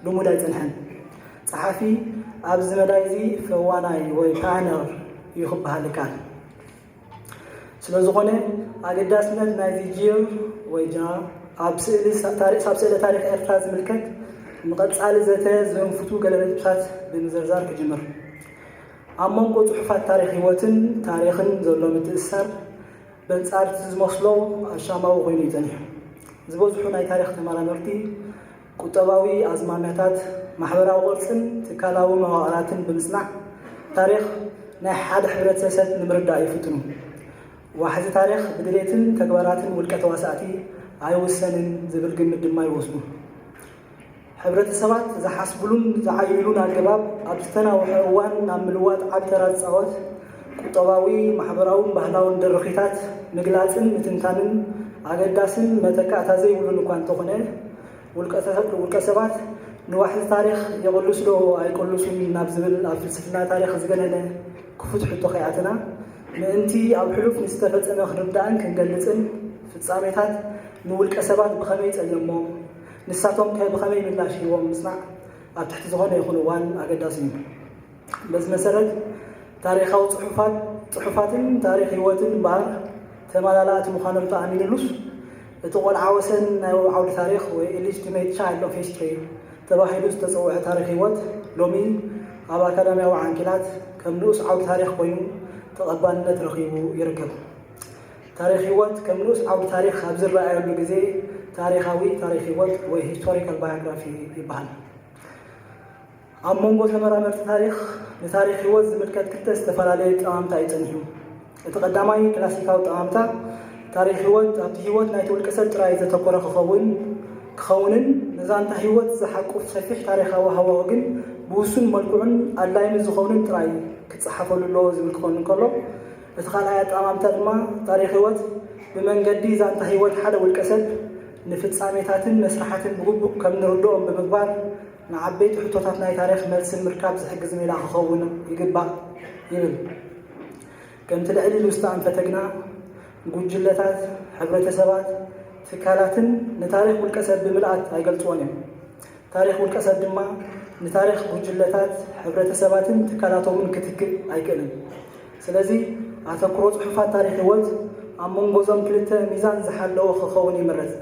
ልሙድ ኣይጸንሐን። ጸሓፊ ኣብዚ መዳይ እዚ ፈዋናይ ወይ ፓዮነር እዩ ክበሃል ይከኣል። ስለዝኾነ ኣገዳስነት ናይዚ ጂር ወይ ጀነራል ኣብ ስእሊ ታሪኽ ኣብ ስእለ ታሪኽ ኤርትራ ዝምልከት ንቐጻሊ ዘተ ዘንፍቱ ገለ ነጥብታት ብምዝርዛር ክጅምር። ኣብ መንጎ ጽሑፋት ታሪኽ ህይወትን ታሪኽን ዘሎ ምትእስሳር በንጻር እቲ ዝመስሎ ኣሻማዊ ኮይኑ እዩ ጸኒሑ። ዝበዝሑ ናይ ታሪኽ ተመራመርቲ ቁጠባዊ ኣዝማሚያታት፣ ማሕበራዊ ቅርጽን ትካላዊ መዋቕራትን ብምጽናዕ ታሪኽ ናይ ሓደ ሕብረተሰብ ንምርዳእ ይፍትኑ። ዋሕዚ ታሪኽ ብድሌትን ተግባራትን ውልቀ ተዋሳእቲ ኣይውሰንን ዝብል ግምት ድማ ይወስዱ። ሕብረተሰባት ዝሓስብሉን ዝዓይሉን ኣገባብ ኣብ ዝተናውሐ እዋን ናብ ምልዋጥ ዓቢ ተራ ዝጻወት ቁጠባዊ፣ ማሕበራውን ባህላውን ድርኺታት ምግላጽን ምትንታንን ኣገዳስን መተካእታ ዘይብሉን እኳ እንተኾነ፣ ውልቀ ሰባት ንዋሕዚ ታሪኽ የቕልሱ ዶ ኣይቅልሱን ናብ ዝብል ኣብ ፍልስፍና ታሪኽ ዝገነነ ክፉት ሕቶ ከይኣተና፣ ምእንቲ ኣብ ሕሉፍ ንዝተፈጸመ ክንርዳእን ክንገልጽን፣ ፍጻሜታት ንውልቀ ሰባት ብኸመይ ጸለሞም? ንሳቶም ከ ብኸመይ ምላሽ ሂቦም ምስማዕ ኣብ ትሕቲ ዝኾነ ይኹን እዋን ኣገዳሲ እዩ። በዚ መሰረት ታሪኻዊ ጽሑፋት ጽሑፋትን ታሪኽ ህይወትን እምበኣር ተመላላእቲ ምዃኖም ተኣሚንሉስ እቲ ቆልዓ ወሰን ናይ ዓውዲ ታሪኽ ወይ ኢሊጅቲሜት ቻይልድ ኦፍ ሂስትሪ ተባሂሉ ዝተጸውዐ ታሪኽ ህይወት ሎሚ ኣብ ኣካዳሚያዊ ዓንኪላት ከም ንኡስ ዓውዲ ታሪኽ ኮይኑ ተቐባልነት ረኺቡ ይርከብ። ታሪኽ ህይወት ከም ንኡስ ዓውዲ ታሪኽ ኣብ ዝረኣየሉ ግዜ ታሪኻዊ ታሪኽ ህይወት ወይ ሂስቶሪካል ባዮግራፊ ይበሃል። ኣብ መንጎ ተመራመርቲ ታሪኽ ንታሪኽ ህይወት ዝምልከት ክልተ ዝተፈላለየ ጠማምታ እዩ ጸኒሑ። እቲ ቀዳማይ ክላሲካዊ ጠማምታ ታሪኽ ህይወት ኣብቲ ህይወት ናይቲ ውልቀ ሰብ ጥራይ ዘተኮረ ክኸውን ክኸውንን ንዛንታ ህይወት ዝሓቁፍ ሰፊሕ ታሪኻዊ ሃዋሁ ግን ብውሱን መልክዑን ኣድላይን ዝኸውንን ጥራይ ክጸሓፈሉ ኣለዎ ዝብል ክኸውን እንከሎ፣ እቲ ካልኣይ ኣጠማምታ ድማ ታሪኽ ህይወት ብመንገዲ ዛንታ ህይወት ሓደ ውልቀ ሰብ ንፍጻሜታትን መስርሓትን ብግቡእ ከም ንርድኦም ብምግባር ንዓበይቲ ሕቶታት ናይ ታሪኽ መልሲ ምርካብ ዝሕግዝ ሜላ ክኸውን ይግባእ ይብል። ከምቲ ልዕል ኢሉ ዝተኣንፈተ ግና ጉጅለታት፣ ሕብረተሰባት፣ ትካላትን ንታሪኽ ውልቀ ሰብ ብምልኣት ኣይገልጽዎን እዮም። ታሪኽ ውልቀ ሰብ ድማ ንታሪኽ ጉጅለታት፣ ሕብረተሰባትን ትካላቶምን ክትክእ ኣይክእልን። ስለዚ ኣተኩሮ ጽሑፋት ታሪኽ ህይወት ኣብ መንጎ እዞም ክልተ ሚዛን ዝሓለወ ክኸውን ይምረጽ።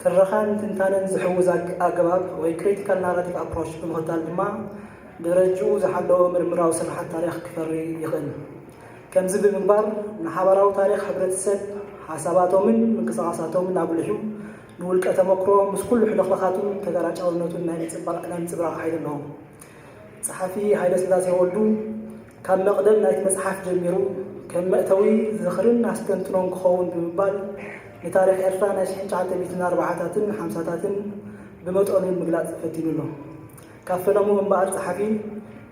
ትረኻን ትንታነን ዝሕውዝ ኣግ- ኣገባብ ወይ critical narrative approach ብምኽታል ድማ ደረጅኡ ዝሓለወ ምርምራዊ ስርሓት ታሪኽ ክፈሪ ይኽእል። ከምዚ ብምግባር ንሓባራዊ ታሪኽ ሕብረተሰብ ሓሳባቶምን ምንቅስቓሳቶምን ኣጉሊሑ ንውልቀ ተመክሮ ምስ ኩሉ ሕልኽልኻቱን ተገራጫውነቱን ናይ ምጽባቕ ናይ ምጽብራቕ ሓይሊ ኣለዎ። ጸሓፊ ሃይለስላሴ ወልዱ ካብ መቕደም ናይቲ መጽሓፍ ጀሚሩ ከም መእተዊ ዝኽርን ኣስተንትኖን ክኸውን ብምባል ንታሪኽ ኤርትራ ናይ ሽሕን ትሽዓተ ሚእትን ኣርባዓታትን ሓምሳታትን ብመጠኑ ምግላጽ ፈቲኑ ኣሎ። ካብ ፈለሙ እምበኣር ጸሓፊ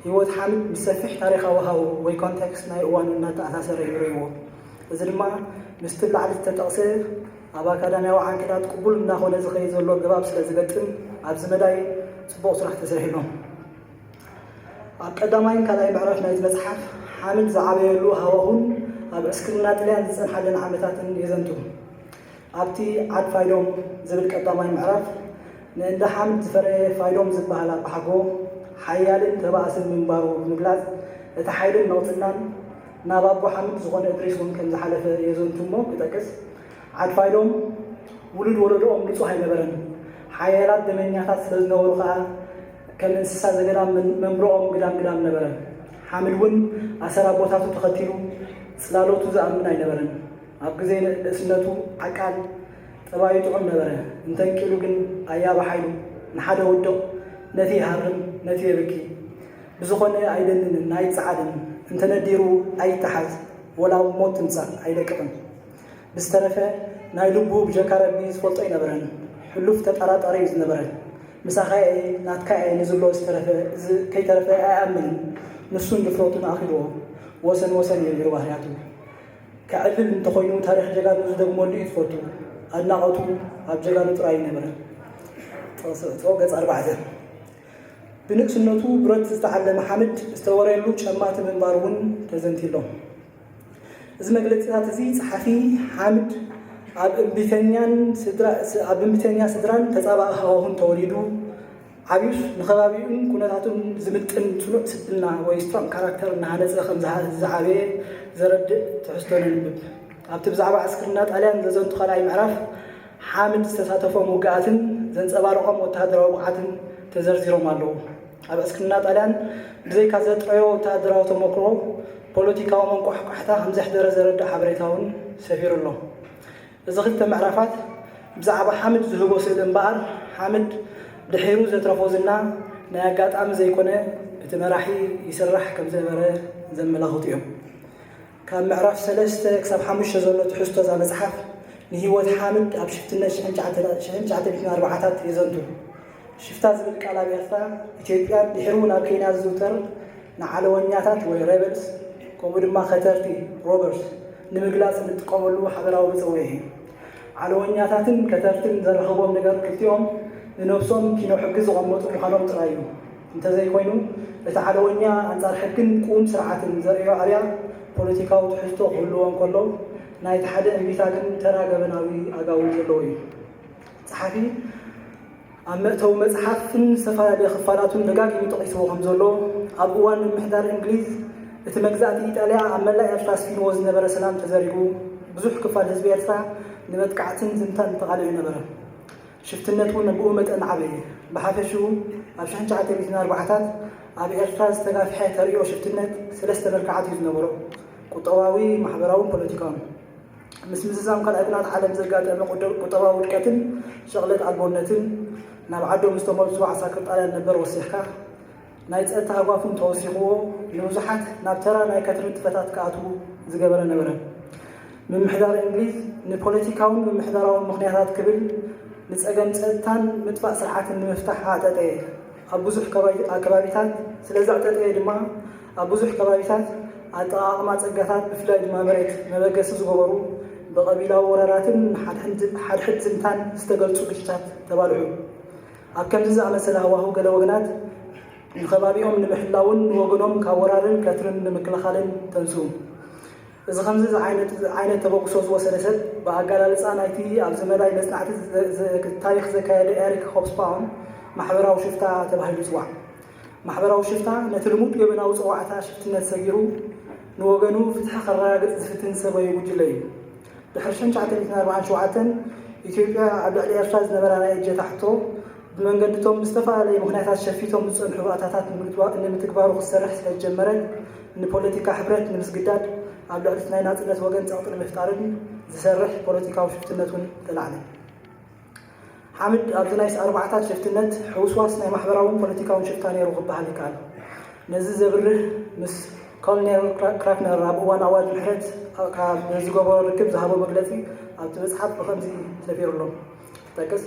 ህይወት ሓምድ ምስ ሰፊሕ ታሪኻዊ ሃው ወይ ኮንቴክስት ናይ እዋኑ እናተኣሳሰረ እዩ ርእይዎ። እዚ ድማ ምስቲ ላዕሊ ዝተጠቕሰ ኣብ ኣካዳሚያዊ ዓንኬላት ቅቡል እናኾነ ዝኸይድ ዘሎ ኣገባብ ስለ ዝገጥም ኣብዚ መዳይ ጽቡቕ ስራሕ ተሰሪሕሎም። ኣብ ቀዳማይን ካልኣይ ምዕራፍ ናይቲ መጽሓፍ ሓምድ ዝዓበየሉ ሃዋሁን ኣብ ዕስክርና ጥልያን ዝጸንሓለን ዓመታትን የዘንቱ። ኣብቲ ዓድ ፋይዶም ዝብል ቀዳማይ ምዕራፍ ንእንዳ ሓምድ ዝፈረየ ፋይዶም ዝበሃል ኣባሓጎ ሓያልን ተባእስን ምንባሩ ብምግላጽ እቲ ሓይልን መቕጽልናን ናብ ኣቦ ሓምድ ዝኾነ እድሪስ እውን ከም ዝሓለፈ የዘንቱ እሞ ክጠቅስ ዓድ ፋይዶም ውሉድ ወለዶኦም ንጹህ ኣይነበረን። ሓያላት ደመኛታት ስለ ዝነበሩ ከኣ ከም እንስሳ ዘገዳም መን- መንብሮኦም ግዳም ግዳም ነበረ። ሓምድ እውን ኣሰር ኣቦታቱ ተኸቲሉ ጽላሎቱ ዝኣምን ኣይነበረን። ኣብ ግዜ ንእስነቱ ዓቃል ጠባዩ ጥዑም ነበረ። እንተንቂሉ ግን ኣያባ ሓይሉ ንሓደ ውድቕ ነቲ ይሃርም ነቲ የብኪ ብዝኾነ ኣይደንንን ኣይጸዓድን እንተነዲሩ ኣይተሓዝ ወላ ሞት ትምጻእ ኣይለቅቕን። ብዝተረፈ ናይ ልቡ ብጀካ ረቢ ዝፈልጦ ኣይነበረን። ሕሉፍ ተጠራጣሪ እዩ ዝነበረ። ምሳኻ እየ ናትካ እየ ንዝብሎ ዝተረፈ ዝ- ከይተረፈ ኣይኣምንን። ንሱን ድፍረቱን ኣኺልዎ ወሰን ወሰን እዩ ነይሩ ባህርያቱ። ከዕልል እንተኾይኑ ታሪኽ ጀጋኑ ዝደግመሉ እዩ ዝፈቱ። ኣድናቖቱ ኣብ ጀጋኑ ጥራይ ይነበረ። ጥቕሲ ዕትሮ ገጽ ኣርባዕተ። ብንእስነቱ ብረት ዝተዓለመ ሓምድ ዝተወረየሉ ጨማቲ ምንባሩ እውን ተዘንቲሎም። እዚ መግለጺታት እዚ ጸሓፊ ሓምድ ኣብ እምቢተኛን ስድራ ኣብ እምቢተኛ ስድራን ተጻባኢ ሃዋሁን ተወሊዱ ዓብዩስ ንኸባቢኡን ኩነታቱን ዝምጥን ጽኑዕ ስብእና ወይ ስትሮንግ ካራክተር እናሃነጸ ከም ዝዓበየ ዘረድእ ትሕዝቶ ነንብብ። ኣብቲ ብዛዕባ ዕስክርና ጣልያን ዘዘንቱ ካልኣይ ምዕራፍ ሓምድ ዝተሳተፎም ውግኣትን ዘንጸባረቖም ወተሃደራዊ ብቕዓትን ተዘርዚሮም ኣለዉ። ኣብ ዕስክርና ጣልያን ብዘይካ ዘጥረዮ ወተሃደራዊ ተመክሮ ፖለቲካዊ መንቋሕቋሕታ ከም ዘሕደረ ዘረድእ ሓበሬታ እውን ሰፊሩ ኣሎ። እዚ ክልተ ምዕራፋት ብዛዕባ ሓምድ ዝህቦ ስእሊ እምበኣር ሓምድ ድሒሩ ዘትረፎ ዝና ናይ ኣጋጣሚ ዘይኮነ እቲ መራሒ ይስራሕ ከም ዝነበረ ዘመላኽቱ እዮም። ካብ ምዕራፍ ሰለስተ ክሳብ ሓሙሽተ ዘሎ ትሕዝቶ እዛ መጽሓፍ ንህይወት ሓምድ ኣብ ሽፍትነት ሽሕን ትሽዓተ ሚእትን ኣርባዓታት የዘንቱ። ሽፍታ ዝብል ቃል ኣብ ኤርትራ፣ ኢትዮጵያን ድሒሩ እውን ኣብ ኬንያ ዝዝውተር ንዓለወኛታት ወይ ሬበልስ ከምኡ ድማ ከተርቲ ሮበርስ ንምግላጽ እንጥቀመሉ ሓበራዊ መጸውዒ እዩ። ዓለወኛታትን ከተርትን ዘራኽቦም ነገር ክልቲኦም ንነብሶም ኪኖ ሕጊ ዘቐመጡ ምዃኖም ጥራይ እዩ። እንተዘይኮይኑ እቲ ዓለወኛ ኣንጻር ሕግን ቅዉም ስርዓትን ዘርእዮ ኣብያ ፖለቲካዊ ትሕዝቶ ክህልዎ እንከሎ ናይቲ ሓደ እምቢታ ግን ተራ ገበናዊ ኣጋውን ዘለዎ እዩ። ጸሓፊ ኣብ መእተዊ መጽሓፍን ዝተፈላለየ ክፋላቱን ደጋጊሙ ጠቒስዎ ከም ዘሎ ኣብ እዋን ምምሕዳር እንግሊዝ እቲ መግዛእቲ ኢጣልያ ኣብ መላእ ኤርትራ ኣስፊንዎ ዝነበረ ሰላም ተዘሪጉ ብዙሕ ክፋል ህዝቢ ኤርትራ ንመጥቃዕትን ዝምታን ተቓሊዑ ነበረ። ሽፍትነት እውን ብኡ መጠን ዓበየ። ብሓፈሽኡ ኣብ ሽሕን ትሽዓተ ሚእትን ኣርባዓታት ኣብ ኤርትራ ዝተጋፍሐ ተርእዮ ሽፍትነት ሰለስተ መልክዓት እዩ ዝነበሮ፣ ቁጠባዊ፣ ማሕበራውን ፖለቲካውን። ምስ ምዝዛም ካልኣይ ኩናት ዓለም ዘጋጠመ ቁደ- ቁጠባዊ ውድቀትን ሸቕለት ኣልቦነትን ናብ ዓዶም ዝተመልሱ ዓሳክር ጣልያን ነበር ወሲኽካ ናይ ጸጥታ ሃጓፉን ተወሲኽዎ ንብዙሓት ናብ ተራ ናይ ከትሪ ንጥፈታት ክኣትዉ ዝገበረ ነበረ። ምምሕዳር እንግሊዝ ንፖለቲካውን ምምሕዳራውን ምኽንያታት ክብል ንጸገም ጸጥታን ምጥፋእ ስርዓትን ንምፍታሕ ኣዕጠጠየ። ኣብ ብዙሕ ከባቢ-፣ ከባቢታት ስለ ዘዕጠጠየ ድማ ኣብ ብዙሕ ከባቢታት ኣጠቓቕማ ጸጋታት ብፍላይ ድማ መሬት መበገሲ ዝገበሩ ብቐቢላዊ ወረራትን ሓድሕድ ዝምታን ዝተገልጹ ግጭታት ተባልዑ። ኣብ ከምዚ ዝኣመሰለ ሃዋሁ ገለ ወገናት ንከባቢኦም ንምሕላውን ንወገኖም ካብ ወራርን ከትርን ንምክልኻልን ተንስኡ። እዚ ከምዚ ዝዓይነት ዓይነት ተበግሶ ዝወሰደ ሰብ ብኣገላልጻ ናይቲ ኣብዚ መዳይ መጽናዕቲ ታሪኽ ዘካየደ ኤሪክ ሆብስባውም ማሕበራዊ ሽፍታ ተባሂሉ ይጽዋዕ። ማሕበራዊ ሽፍታ ነቲ ልሙድ ገበናዊ ጸዋዕታ ሽፍትነት ሰጊሩ ንወገኑ ፍትሒ ከረጋግጽ ዝፍትን ሰብኣዊ ጉጅለ እዩ። ድሕሪ ሽሕን ትሽዓተ ሚእትን ኣርባዓን ሸውዓተን ኢትዮጵያ ኣብ ልዕሊ ኤርትራ ዝነበራ ናይ እጀታ ሕቶ ብመንገድቶም ብዝተፈላለየ ምኽንያታት ሸፊቶም ዝጸንሑ ባእታታት ንምትግባሩ ክትሰርሕ ስለ ዝጀመረት ንፖለቲካ ሕብረት ንምስግዳድ ኣብ ልዕሊ ናይ ናጽነት ወገን ጸቕጢ ንምፍጣርን ዝሰርሕ ፖለቲካዊ ሽፍትነት እውን ተላዕለ። ሓምድ ኣብዚ ናይ ኣርባዓታት ሽፍትነት ሕውስዋስ ናይ ማሕበራውን ፖለቲካውን ሽፍታ ነይሩ ክበሃል ይከኣል። ነዚ ዘብርህ ምስ ኮሎኔል ክራክነር ኣብ እዋን ኣዋጅ ምሕረት ካብ ዝገበሮ ርክብ ዝሃቦ መግለጺ ኣብቲ መጽሓፍ ብኸምዚ ሰፊሩ ኣሎ። ጠቅስ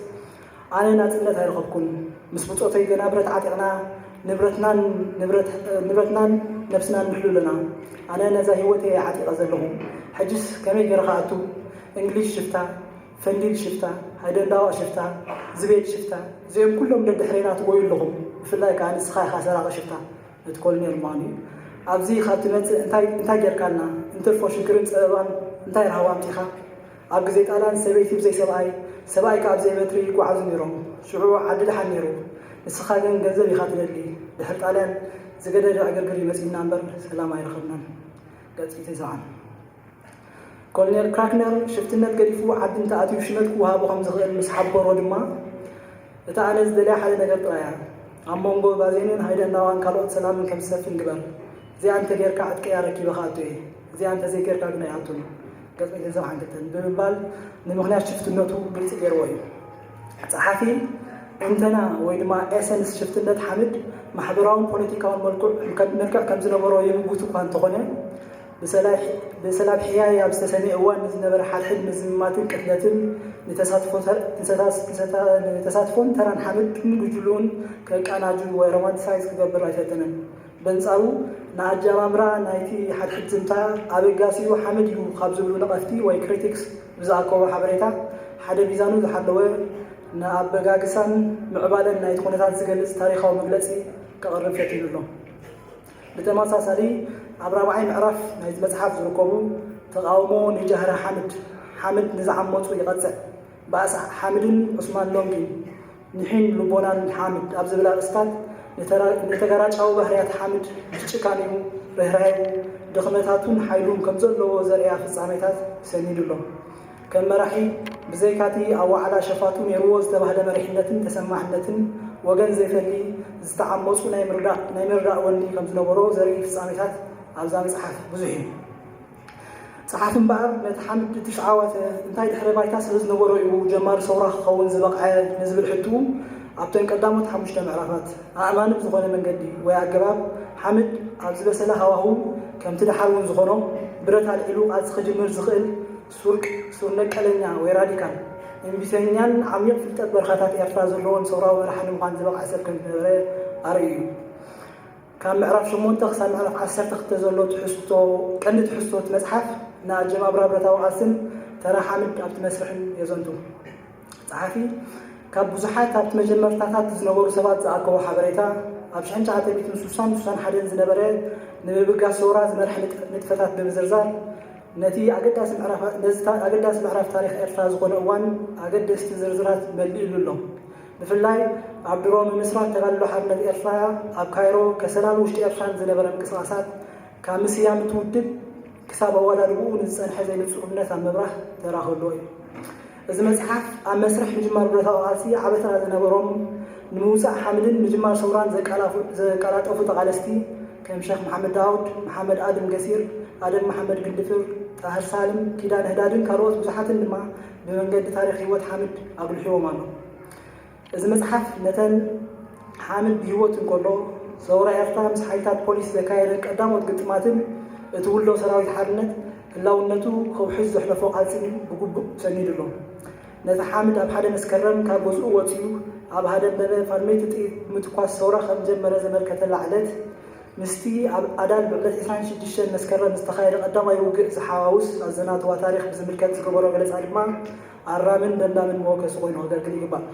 ኣነ ናጽነት ኣይረኸብኩን። ምስ ብጾተይ ገና ብረት ዓጢቕና ንብረትናን ንብረትናን ነብስናን ንሕሉ ኣለና። ኣነ ነዛ ህይወት እየ ዓጢቐ ዘለኹ። ሕጅስ ከመይ ገይረ ክኣቱ? እንግሊዝ ሽፍታ፣ ፈንዲል ሽፍታ፣ ሃይደንዳዋ ሽፍታ፣ ዝቤድ ሽፍታ፣ እዚኦም ኩሎም ደድሕሬና ትጎዩ ኣለኹም። ብፍላይ ከኣ ንስኻ ኢኻ ሰራቒ ሽፍታ፣ ነቲ ኮሎኔል ምዃኑ እዩ። ኣብዚ ካብ ትመጽእ እንታይ እንታይ ጌርካልና? እንትርፎ ሽግርን ጸበባን እንታይ ረሃቡ ኣምጺኻ? ኣብ ግዜ ጣልያን ሰበይቲ ብዘይ ሰብኣይ፣ ሰብኣይ ከኣ ብዘይ በትሪ ይጓዓዙ ነይሮም። ሽዑ ዓዲ ደሓን ነይሩ። ንስኻ ግን ገንዘብ ኢኻ ትደሊ። ድሕሪ ጣልያን ዝገደደ ዕግርግር እዩ መጺኡና እምበር ሰላም ኣይረኸብናን። ገጽ ኢቲ ሰብዓን። ኮሎኔል ክራክነር ሽፍትነት ገዲፉ ዓዲ እንተኣትዩ ሽመት ክወሃቦ ከም ዝኽእል ምስ ሓበሮ ድማ እታ ኣነ ዝደልያ ሓደ ነገር ጥራይ እያ። ኣብ መንጎ ባዜንን ሃይደንዳዋን ካልኦት ሰላምን ከም ዝሰፍን ግበር። እዚኣ እንተጌርካ ዕጥቀይ ኣረኪበ ክኣቱ እየ። እዚኣ እንተዘይጌርካ ግን ኣይኣቱን። ገጽ ሚእትን ሰብዓን ክልተን ብምባል ንምኽንያት ሽፍትነቱ ግልጺ ገይርዎ እዩ። ጸሓፊ እንተና ወይ ድማ ኤሰንስ ሽፍትነት ሓምድ ማሕበራውን ፖለቲካውን መልክዕ ከም ዝነበሮ ይምጉት እኳ እንተኾነ ብሰላብ ሕያይ ኣብ ዝተሰምየ እዋን ንዝነበረ ሓድሕድ ምዝምማትን ቅትለትን ንተሳትፎን ተራን ሓምድን ጉጅልኡን ከቃናጁ ወይ ሮማንቲሳይዝ ክገብር ኣይፈተነን። በንጻሩ ንኣጀማምራ ናይቲ ሓድሕድ ዝምታ ኣበጋሲኡ ሓምድ እዩ ካብ ዝብሉ ነቐፍቲ ወይ ክሪቲክስ ብዝኣከቦ ሓበሬታ ሓደ ሚዛኑ ዝሓለወ ንኣበጋግሳን ምዕባለን ናይቲ ኩነታት ዝገልጽ ታሪኻዊ መግለጺ ከቕርብ ፈቲኑ ኣሎ። ብተመሳሳሊ ኣብ ራብዓይ ምዕራፍ ናይዚ መጽሓፍ ዝርከቡ ተቓውሞ ንጃህራ ሓምድ፣ ሓምድ ንዝዓመጹ ይቐጽዕ፣ ባእሲ ሓምድን ዑስማን ሎንጊን፣ ንሒን ልቦናን ሓምድ ኣብ ዝብል ኣርእስታት ንተጋራጫዊ ባህርያት ሓምድ ምስ ጭካኔኡ፣ ርህራሄኡ፣ ድኽመታቱን ሓይሉን ከም ዘለዎ ዘርእያ ፍጻሜታት ሰኒዱ ኣሎ። ከም መራሒ ብዘይካቲ ኣብ ዋዕላ ሸፋቱ ነይርዎ ዝተባህለ መሪሕነትን ተሰማዕነትን ወገን ዘይፈሊ ዝተዓመፁ ናይ ምርዳእ ናይ ምርዳእ ወኒ ከም ዝነበሮ ዘርኢ ፍፃሜታት ኣብዛ መፅሓፍ ብዙሕ እዩ። ፀሓፊ እምበኣር ነቲ ሓምድ ትሽዓዋተ እንታይ ድሕረ ባይታ ስለ ዝነበሮ እዩ ጀማሪ ሰውራ ክኸውን ዝበቕዐ ንዝብል ሕትኡ ኣብተን ቀዳሞት ሓሙሽተ ምዕራፋት ኣእማኒ ብዝኾነ መንገዲ ወይ ኣገባብ ሓምድ ኣብ ዝበሰለ ሃዋህው ከምቲ ደሓር እውን ዝኾኖ ብረት ኣልዒሉ ቃልሲ ክጅምር ዝኽእል ሱር ነቀለኛ ወይ ራዲካል እምቢተኛን ዓሚቕ ፍልጠት በረኻታት ኤርትራ ዘለዎን ሰውራዊ መራሒ ንምዃን ዝበቕዐ ሰብ ከም ዝነበረ ኣርእዩ እዩ። ካብ ምዕራፍ ሸሞንተ ክሳብ ምዕራፍ ዓሰርተ ክልተ ዘሎ ትሕዝቶ ቀንዲ ትሕዝቶ እቲ መጽሓፍ ንኣጀማምራ ብረታዊ ቃልስን ተራ ሓምድ ኣብቲ መስርሕን የዘንቱ። ጸሓፊ ካብ ብዙሓት ኣብቲ መጀመርታታት ዝነበሩ ሰባት ዝኣከቦ ሓበሬታ ኣብ ሽሕን ትሽዓተ ሚእትን ስሳን ስሳን ሓደን ዝነበረ ንምብጋስ ሰውራ ዝመርሐ ንጥፈታት ብምዝርዛር ነቲ ኣገዳሲ ምዕራፍ ታሪኽ ኤርትራ ዝኾነ እዋን ኣገደስቲ ዝርዝራት መሊእሉ ኣሎ። ብፍላይ ኣብ ድሮ ምምስራት ተጋድሎ ሓርነት ኤርትራ ኣብ ካይሮ ከሰላን ውሽጢ ኤርትራን ዝነበረ ምንቅስቓሳት ካብ ምስያም እቲ ውድብ ክሳብ ኣወዳድብኡ ንዝጸንሐ ዘይንጹር እምነት ኣብ ምብራህ ተራ ክህልዎ እዩ። እዚ መጽሓፍ ኣብ መስርሕ ምጅማር ብረታዊ ቃልሲ ዓቢ ተራ ዝነበሮም ንምውጻእ ሓምድን ምጅማር ሰውራን ዘቃላፉ- ዘቀላጠፉ ተቓለስቲ ከም ሸኽ መሓመድ ዳውድ፣ መሓመድ ኣድም ገሲር፣ ኣደም መሓመድ ግንድፍር፣ ጣህር ሳልም፣ ኪዳን ህዳድን ካልኦት ብዙሓትን ድማ ብመንገዲ ታሪኽ ህይወት ሓምድ ኣጉልሕዎም ኣሎ። እዚ መጽሓፍ ነተን ሓምድ ብህይወት እንከሎ ሰውራ ኤርትራ ምስ ሓይልታት ፖሊስ ዘካየደን ቀዳሞት ግጥማትን እቲ ውልዶ ሰራዊት ሓርነት ህላውነቱ ከውሕስ ዘሕለፎ ቃልሲ ብግቡእ ሰኒዱ ኣሎ። ነቲ ሓምድ ኣብ ሓደ መስከረም ካብ ገዝኡ ወጺኡ ኣብ ሃደንደበ ፋልመይቲ ጥይት ምትኳስ ሰውራ ከም ጀመረ ዘመልከተላ ዕለት፣ ምስቲ ኣብ ኣዳል ብዕለት ዕስራን ሽዱሽተን መስከረም ዝተኻየደ ቀዳማይ ውግእ ዝሓዋውስ ኣዘናትዋ ታሪኽ ብዝምልከት ዝገበሮ ገለጻ ድማ ኣራምን ደምዳምን መወከሲ ኮይኑ ከገልግል ይግባእ።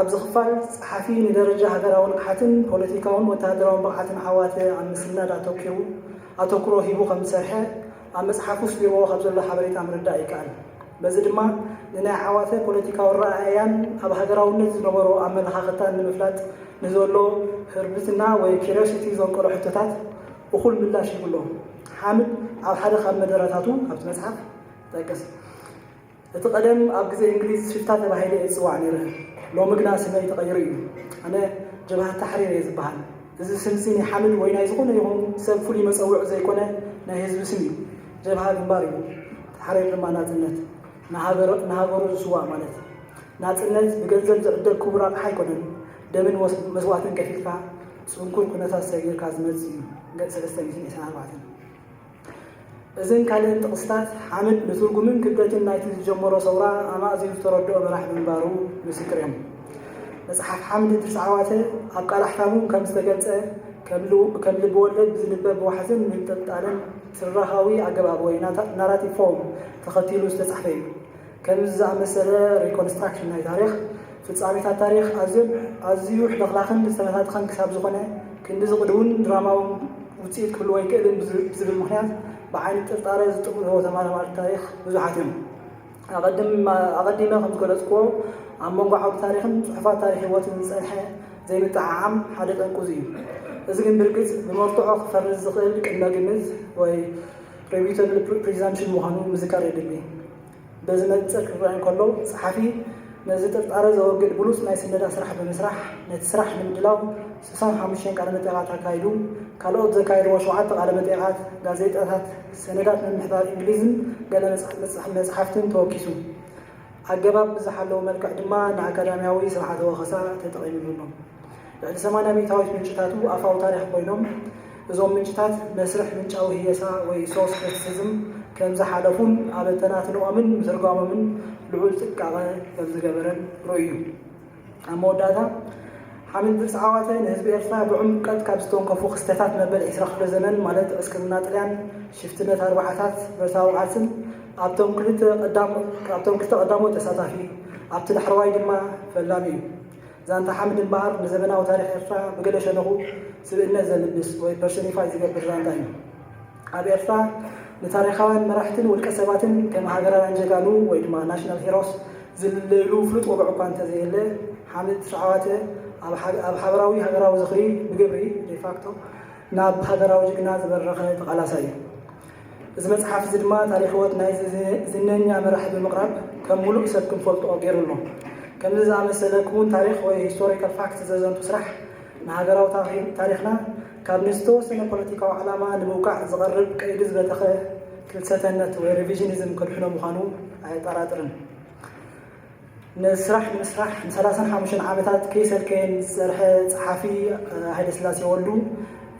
ኣብዚ ክፋል፣ ጸሓፊ ንደረጃ ሃገራዊ ንቕሓትን ፖለቲካውን ወተሃደራውን ብቕዓትን ዓዋተ ኣብ ምስናድ ኣተኲሩ፣ ኣተኩሮ ሂቡ ከም ዝሰርሐ ኣብ መጽሓፉ ኣስፊርዎ ካብ ዘሎ ሓበሬታ ምርዳእ ይከኣል። በዚ ድማ ንናይ ዓዋተ ፖለቲካዊ ኣረኣእያን ኣብ ሃገራውነት ዝነበሮ ኣመለኻኽታን ንምፍላጥ ንዘሎ ህርብትና ወይ ኪርዮሲቲ ዘንቀሎ ሕቶታት እኹል ምላሽ ሂቡ ኣሎ። ሓምድ ኣብ ሓደ ካብ መደረታቱ ካብቲ መጽሓፍ ይጠቅስ። እቲ ቀደም ኣብ ግዜ እንግሊዝ ሽፍታ ተባሂለ እየ ዝጽዋዕ ነይረ፣ ሎሚ ግና ስመይ ተቐይሩ እዩ። ኣነ ጀብሃት ታሕሪር እየ ዝበሃል። እዚ ስምሲ ናይ ሓምድ ወይ ናይ ዝኾነ ይኹን ሰብ ፍሉይ መጸውዒ ዘይኮነ፣ ናይ ህዝቢ ስም እዩ። ጀብሃ ግንባር እዩ፣ ታሕሪር ድማ ናጽነት፣ ንሃገር-፣ ንሃገሩ ዝስዋእ ማለት። ናጽነት ብገንዘብ ዝዕደግ ክቡር ኣቕሓ ኣይኮነን። ደምን ወስ-፣ መስዋእትን ከፊልካ ጽንኩር ኩነታት ሰጊርካ ዝመጽእ እዩ። ገጽ ሰለስተ ሚእትን ዕስራን ኣርባዕተን። እዝን ካልእን ጥቕስታት ሓምድ ንትርጉምን ክብደትን ናይቲ ዝጀመሮ ሰውራ ኣማእዝዩ ዝተረድኦ መራሒ ምንባሩ ምስክር እዮም። መጽሓፍ ሓምድ ድርሳዓዋተ ኣብ ቃል ኣሕታሙ ከም ዝተገልጸ፣ ከም ል-፣ ከም ልቢ ወለድ ብዝንበብ ብዋሕዝን ምንጥልጣልን ትረኻዊ ኣገባብ ወይ ናታ-፣ ናራቲቭ ፎርም ተኸቲሉ ዝተጻሕፈ እዩ። ከምዚ ዝኣመሰለ ሪኮንስትራክሽን ናይ ታሪኽ፣ ፍጻሜታት ታሪኽ ኣዝዮም፣ ኣዝዩ ሕልኽላኽን ዝተበታተኸን ክሳብ ዝኾነ፣ ክንዲ ዝቕድውን ድራማውን ውጽኢት ክህልዎ ኣይክእልን ብዝ-፣ ብዝብል ምኽንያት ብዓይኒ ጥርጣረ ዝጥምትዎ ተመራመርቲ ታሪኽ ብዙሓት እዮም። ኣቐድም-፣ ኣቐዲመ ከም ዝገለጽክዎ፣ ኣብ መንጎ ዓውዲ ታሪኽን ጽሑፋት ታሪኽ ህይወትን ዝጸንሐ ዘይምጥዕዓም ሓደ ጠንቁ እዚ እዩ። እዚ ግን ብርግጽ ብመርትዖ ክፈርስ ዝኽእል ቅድመ ግምት ወይ ሬቢዩተብል ፕ-፣ ፕሪዛምፕሽን ምዃኑ ምዝካር የድሊ። በዚ መነጽር ክረአ እንከሎ፣ ጸሓፊ ነዚ ጥርጣረ ዘወግድ ብሉጽ ናይ ስነዳ ስራሕ ብምስራሕ፣ ነቲ ስራሕ ንምድላው ስሳን ሓሙሽተን ቃለ መጠይቓት ኣካይዱ፣ ካልኦት ዘካየድዎ ሸውዓተ ቃለ መጠይቓት፣ ጋዜጣታት፣ ሰነዳት ምምሕዳር እንግሊዝን ገለ መጽ-፣ መጽ-፣ መጽሓፍትን ተወኪሱ። ኣገባብ ብዝሓለወ መልክዕ ድማ ንኣካዳሚያዊ ስርዓተ ወኸሳ ተጠቒምሉ ኣሎ። ልዕሊ ሰማንያ ሚእታዊት ምንጭታቱ ኣፋዊ ታሪኽ ኮይኖም፣ እዞም ምንጭታት መስርሕ ምንጫዊ ህየሳ ወይ ሶርስ ክሪቲሲዝም ከም ዝሓለፉን ኣበተናትንኦምን ምትርጓሞምን ልዑል ጥንቃቐ ከም ዝገበረን ርኡይ እዩ። ኣብ መወዳእታ፣ ሓምድ ድርሳዓዋተ ንህዝቢ ኤርትራ ብዕምቀት ካብ ዝተንከፉ ክስተታት መበል ዕስራ ክፍለ ዘመን፣ ማለት ዕስክርና ጥልያን፣ ሽፍትነት ኣርባዓታት፣ ብረታዊ ቃልስን፣ ኣብቶም ክልተ ቀዳሞ-፣ ኣብቶም ክልተ ቀዳሞት ተሳታፊ፣ ኣብቲ ዳሕረዋይ ድማ ፈላሚ እዩ። ዛንታ ሓምድ እምበኣር ንዘበናዊ ታሪኽ ኤርትራ ብገለ ሸነኹ ስብእነት ዘልብስ ወይ ፐርሶኒፋይ ዝገብር ዛንታ እዩ። ኣብ ኤርትራ ንታሪኻውያን መራሕትን ውልቀ ሰባትን ከም ሃገራውያን ጀጋኑ ወይ ድማ ናሽናል ሂሮስ ዝልለይሉ ፍሉጥ ወግዒ እኳ እንተዘየለ፣ ሓምድ ድርሳዓዋተ ኣብ ሓ-፣ ኣብ ሓበራዊ ሃገራዊ ዝኽሪ ብግብሪ፣ ዴፋክቶ፣ ናብ ሃገራዊ ጅግና ዝበረኸ ተቓላሳይ እዩ። እዚ መጽሓፍ እዚ ድማ ታሪኽ ህይወት ናይዚ ዝ-፣ ዝነኛ መራሒ ብምቕራብ ከም ምሉእ ሰብ ክንፈልጦ ገይሩ ኣሎ። ከምዚ ዝኣመሰለ ክውን ታሪኽ ወይ ሂስቶሪካል ፋክት ዘዘንቱ ስራሕ ንሃገራዊ ታሪ-፣ ታሪኽና ካብ ንዝተወሰነ ፖለቲካዊ ዕላማ ንምውቃዕ ዝቐርብ ቀይዲ ዝበተኸ ክልሰተነት ወይ ሪቪዥኒዝም ከድሕኖ ምዃኑ ኣየጠራጥርን። ነዚ ስራሕ ንምስራሕ ንሰላሳን ሓሙሽተን ዓመታት ከይሰልከየን ዝሰርሐ ጸሓፊ፣ እ፣ ሃይለስላሴ ወልዱ፣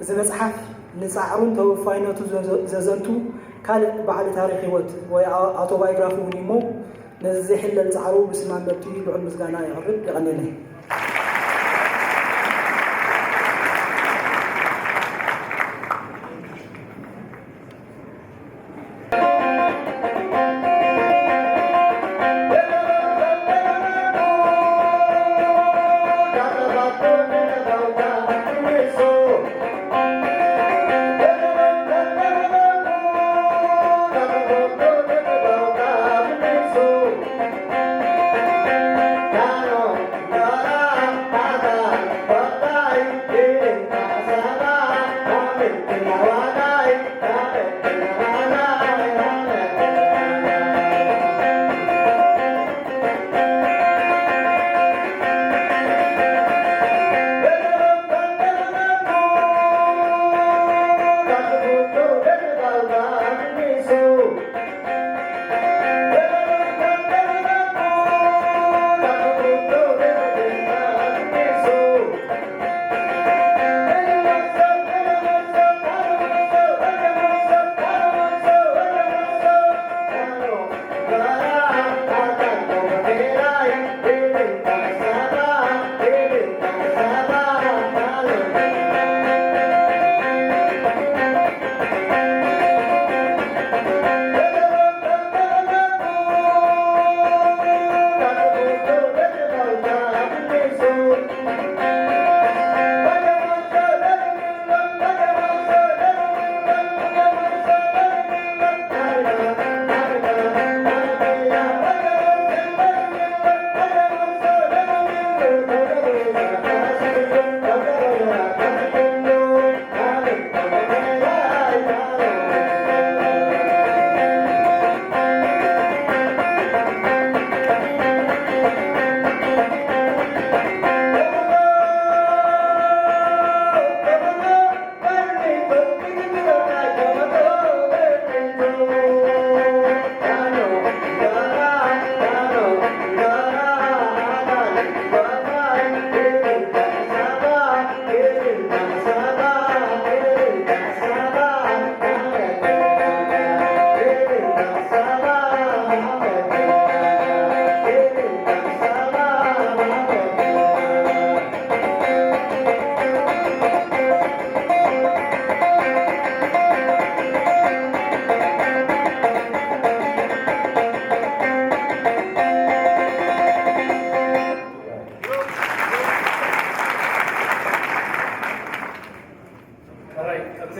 እዚ መጽሓፍ ንጻዕሩን ተወፋይነቱ ዘዘ-፣ ዘዘንቱ ካልእ ባዕሊ ታሪኽ ህይወት ወይ ኣው-፣ ኣውቶባዮግራፊ እውን እዩ እሞ፣ ነዚ ዘይሕለል ጻዕሩ ብስም ኣንበብቲ ልዑል ምስጋና የቕርብ። የቐንየለይ።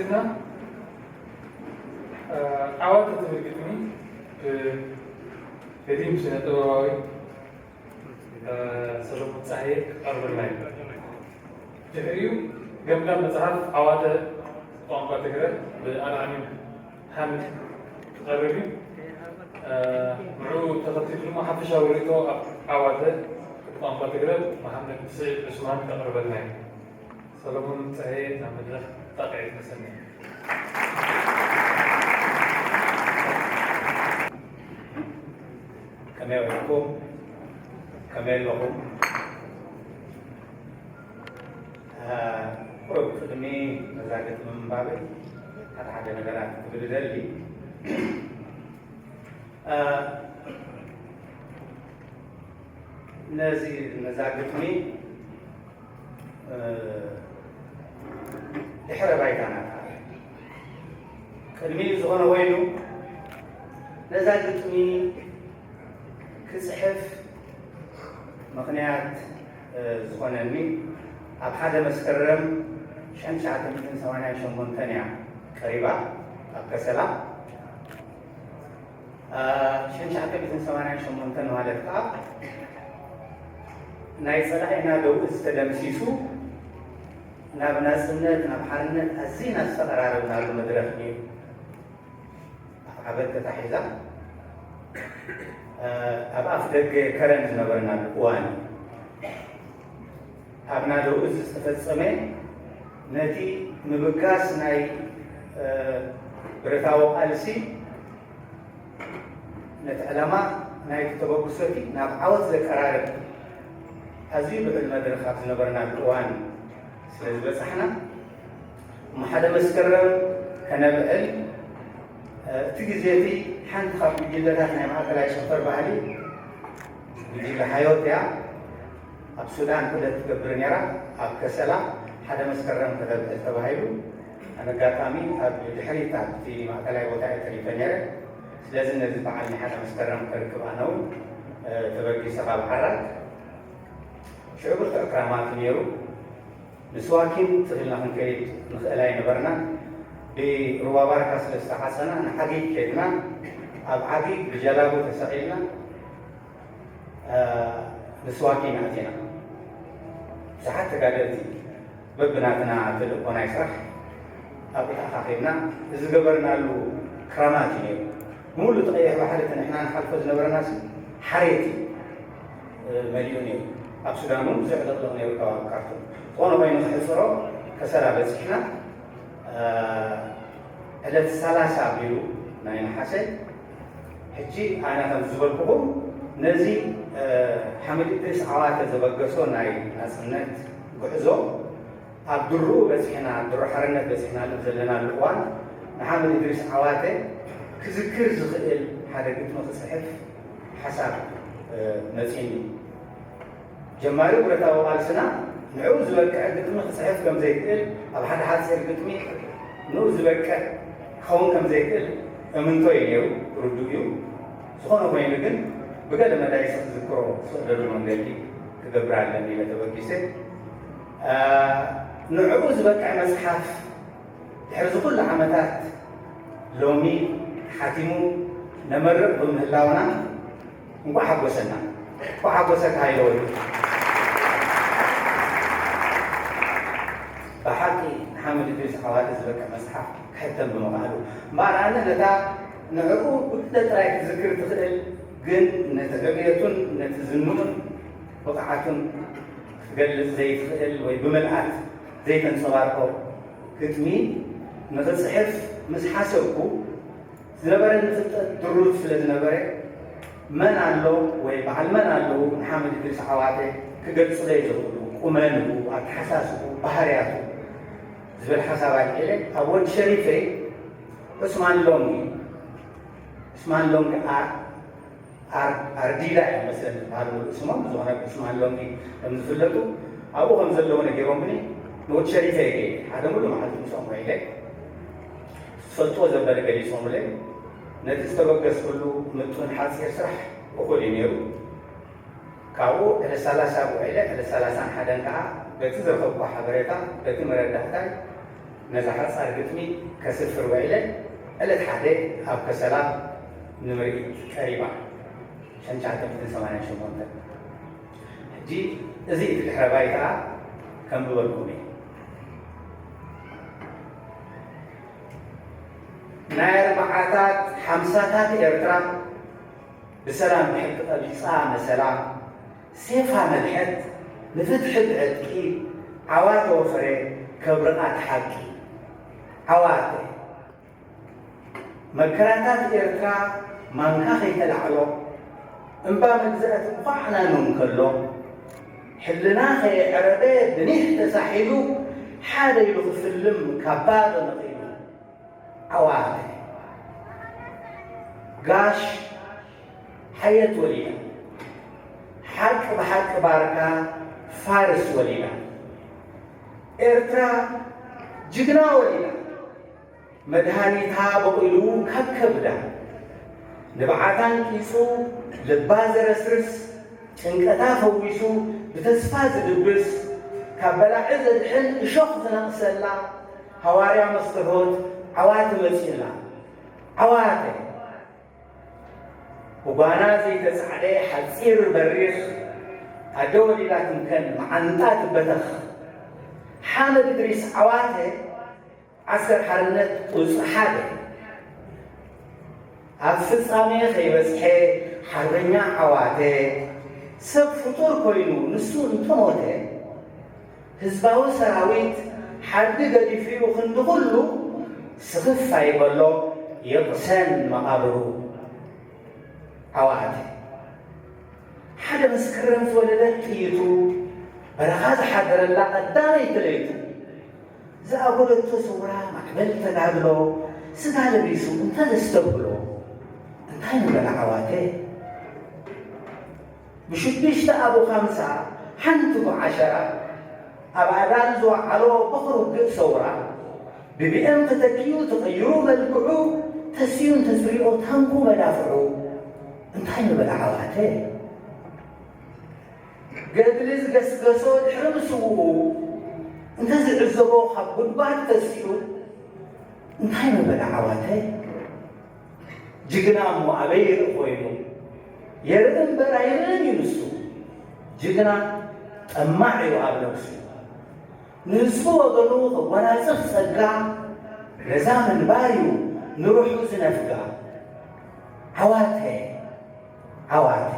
እና ዓወት ትብል ግጥሚ ብገዲም ስነ ጥበባዊ ሰለሙን ጻሄ ክቐርበልና እዩ። ድሕሪኡ ገምጋም መጽሓፍ ዓዋተ ቋንቋ ትግረ ብኣልኣሚን ሓምድ ክቐርብ እዩ። ንዑ ተኸቲሉ ድማ ሓፈሻዊ ርእቶ ኣብ ዓዋተ ቋንቋ ትግረ መሓመድ ስዒድ ዑስማን ከቕርበልና እዩ። ሰሎሞን ጸሃየ ናብ መድረኽ ጣቕዒት መሰኒ። ከመይ ውዒልኩም? ከመይ ኣለኹም? ቁሩብ ቅድሚ ነዛ ግጥሚ ምንባበይ ሓደ ሓደ ነገራት ክብል እደሊ። ነዚ ነዛ ግጥሚ ድሕረ ባይታና ቅድሚ ዝኾነ ኮይኑ ነዛ ግጥሚ ክፅሕፍ ምኽንያት ዝኾነኒ ኣብ ሓደ መስከረም ሽሕን ትሽዓተ ሚእትን ሰማንያን ሸሞንተን እያ ቀሪባ ኣብ ከሰላ። ሽሕን ትሽዓተ ሚእትን ሰማንያን ሸሞንተን ማለት ከዓ ናይ ፀላኢና ደውዝ ተደምሲሱ ናብ ናፅነት ናብ ሓርነት ኣዝና ዝተቐራረብናሉ መድረኽ እዩ። ኣፍዓበት ተታሒዛ ኣብ ኣፍ ደገ ከረን ዝነበርናሉ እዋን እዩ። ኣብ ናደው እዚ ዝተፈጸመ ነቲ ምብጋስ ናይ ብረታዊ ቃልሲ ነቲ ዕላማ ናይቲ ተበግሶ እቲ ናብ ዓወት ዘቀራርብ ኣዝዩ ልዑል መድረኽ ኣብ ዝነበርናሉ እዋን ስለ ዝበጻሕና እሞ ሓደ መስከረም ከነብዕል እቲ ግዜ እቲ ሓንቲ ካብ ጉጅለታት ናይ ማእከላይ ጨንፈር ባህሊ ጉጅለ ሓዮት እያ። ኣብ ሱዳን ዑደት ትገብር ነይራ። ኣብ ከሰላ ሓደ መስከረም ከተብዕል ተባሂሉ ኣጋጣሚ ኣብ ድሕሪት ኣብቲ ማእከላይ ቦታ እየ ተሪፈ ነይረ። ስለዚ ነዚ በዓል ናይ ሓደ መስከረም ከርክብ ኣነ እውን ተበጊሰ ካብ ዓራት። ሽዑ ብርቱዕ ክራማት ነይሩ። ንስዋኪን ትኽልና ክንከይድ ንኽእል ኣይነበርና። ብሩባ ባርካ ስለ ዝተዓፀና ንዓጊግ ከድና። ኣብ ዓጊግ ብጀላቡ ተሰቒልና ንስዋኪን ኣቲና። ብዙሓት ተጋደልቲ በብናትና ተልእኮ ናይ ስራሕ ኣብኡ ተኣኻኺብና። እዚ ዝገበርናሉ ክራማት እዩ ነይሩ። ሙሉእ እቲ ቀይሕ ባሕሪ እቲ ንሕና ንሓልፎ ዝነበረና ሲ ሓሬት እዩ መሊኡ ነይሩ። ኣብ ሱዳን እውን ብዙሕ ዕልቕልቕ ነይሩ ከባቢ ካርቱም። ዝኾነ ኮይኑ ክሕፅሮ ከሰላ በፂሕና። ዕለት ሰላሳ ኣቢሉ ናይ ነሓሰ ሕጂ ኣነ ከም ዝበልኩኹም ነዚ ሓመድ እድሪስ ዓዋተ ዘበገሶ ናይ ናፅነት ጉዕዞ ኣብ ድሩኡ በፂሕና ድሮ ሓርነት በፂሕናሉ ዘለናሉ እዋን ንሓመድ እድሪስ ዓዋተ ክዝክር ዝኽእል ሓደ ግጥሚ ክፅሕፍ ሓሳብ መፂኒ። ጀማሪ ብረታዊ ቃልስና ንዕኡ ዝበቅዕ ግጥሚ ክፅሕፍ ከም ዘይክእል ኣብ ሓደ ሓፂር ግጥሚ ንኡ ዝበቅዕ ክኸውን ከም ዘይክእል እምንቶ እዩ ነይሩ፣ ርዱእ እዩ። ዝኾነ ኮይኑ ግን ብገለ መዳይሲ ክዝክሮ ዝኽእለሉ መንገዲ ክገብር ኣለኒ ኢለ ተበጊሰ። ንዕኡ ዝበቅዕ መፅሓፍ ድሕሪ እዚ ኩሉ ዓመታት ሎሚ ሓቲሙ ነመርቕ ብምህላውና እንኳዕ ሓጎሰና። እንኳዕ ሓጎሰካ ሃይለ ወልዱ። ብሓቂ ንሓመድ እድሪስ ዓዋተ ዝበቅዕ መፅሓፍ ክሕተም ብምኽኣሉ እምበኣር ኣነ ነታ ንዕኡ ብግደ ጥራይ ክትዝክር ትኽእል ግን ነቲ ዕብየቱን ነቲ ዝንኡን ብቕዓቱን ክትገልፅ ዘይትኽእል ወይ ብምልኣት ዘይተንፀባርቆ ግጥሚ ንኽፅሕፍ ምስ ሓሰብኩ ዝነበረኒ ፍልጠት ድሩት ስለ ዝነበረ መን ኣሎ ወይ በዓል መን ኣለዉ ንሓመድ እድሪስ ዓዋተ ክገልፁለይ ዝኽእሉ ቁመንኡ፣ ኣተሓሳስብኡ፣ ባህርያቱ ዝብል ሓሳብ ኣልዒለ ኣብ ወዲ ሸሪፈይ ዑስማን ሎሚ ዑስማን ሎሚ ኣርዲዳ እዮም መሰለኒ ዝበሃሉ ሙሉእ ስሞም ብዝኾነ ዑስማን ሎሚ ከም ዝፍለጡ ኣብኡ ከም ዘለዉ ነጊሮምኒ ንወዲ ሸሪፈ እየ ሓደ ሙሉእ መዓልቲ ምስኦም ውዒለ ዝፈልጥዎ ዘበለ ገሊፆምለይ ነቲ ዝተበገስኩሉ ምጡን ሓፂር ስራሕ እኹል እዩ ነይሩ ካብኡ ዕለት ሰላሳ ውዒለ ዕለት ሰላሳን ሓደን ከዓ በቲ ዝረኸብኩ ሓበሬታ በቲ መረዳእታይ ነዛ ሓጻር ግጥሚ ከስፍር ውዒለ ዕለት ሓደ ኣብ ከሰላ ንምርኢት ቀሪባ። ሸንቻተ ሰማንያ ሸሞንተ። ሕጂ እዚ እቲ ድሕረ ባይታ ከንብበልኩም እየ። ናይ ኣርባዓታት ሓምሳታት ኤርትራ ብሰላም ብሕቂ ቀቢጻ መሰላ፣ ሴፋ መልሐት ንፍትሒ ብዕጥቂ፣ ዓዋተ ወፈረ ከብርቓ ትሓቂ። ዓዋተ መከራታት ኤርትራ ማንካ ከይተላዕሎ፣ እምባ መግዛእቲ እንኳዕ ናኑ እንከሎ፣ ሕልና ከየዕረበ ብኒሕ ተሳሒሉ፣ ሓደ ኢሉ ክፍልም ካብ ባዶ ነቒሉ። ዓዋተ ጋሽ ሓየት ወሊዳ፣ ሓቂ ብሓቂ ባርካ ፋርስ ወሊዳ። ኤርትራ ጅግና ወሊዳ፣ መድሃኒታ በቒሉ ካብ ከብዳ። ንብዓታ ኣንቂጹ ልባ ዘረስርስ፣ ጭንቀታ ፈዊሱ ብተስፋ ዝድብስ፣ ካብ በላዒ ዘድሕን እሾኽ ዝነቕሰላ፣ ሃዋርያ መስተርሆት ዓዋተ መጺኡላ። ዓዋተ ብጓና ዘይተጻዕደ ሓጺር በሪኽ፣ ኣደ ወሊዳ ትምከን መዓንጣ ትበተኽ። ሓመድ እድሪስ ዓዋተ ዓስከር ሓርነት ቁጽሪ ሓደ። ኣብ ፍጻሜ ከይበጽሐ ሓርበኛ ዓዋተ ሰብ ፍጡር ኮይኑ ንሱ እንተሞተ፣ ህዝባዊ ሰራዊት ሓዲ ገዲፉ እዩ ክንዲ ኩሉ ስኽፍ ኣይበሎ ይቕሰን መቓብሩ። ዓዋተ ሓደ መስከረም ዝወለደት ጥይቱ በረኻ ዝሓደረላ ቀዳመይቲ ለይቱ ዝኣጎደቶ ሰውራ ማዕበል ተጋድሎ ስጋ ለቢሱ እንተዘስተብህሎ እንታይ ንበላ ዓዋተ? ብሽዱሽተ ኣቡ ኻምሳ ሓንቲ ብዓሸራ ኣብ ኣዳል ዝወዓሎ በኽሪ ውግእ ሰውራ ብቢኤም ተተኪኡ ተቐይሩ መልክዑ ተስዩ እንተዝሪኦ ታንኩ መዳፍዑ እንታይ ንበላ ዓዋተ? ገድሊ ዝገስገሶ ድሕሪ ምስውኡ እንተዝዕዘቦ ካብ ጉድጓድ ተሲኡ እንታይ ምበለ ዓዋተ? ጅግና እሞ ኣበይ ይርኢ ኮይኑ? የርኢ እምበር ኣይርእን እዩ ንሱ። ጅግና ጠማዕ እዩ ኣብ ነብሱ። ንህዝቡ ወገኑ ከጓናጽፍ ጸጋ ነዛ ምንባር እዩ ንሩሑ ዝነፍጋ። ዓዋተ ዓዋተ።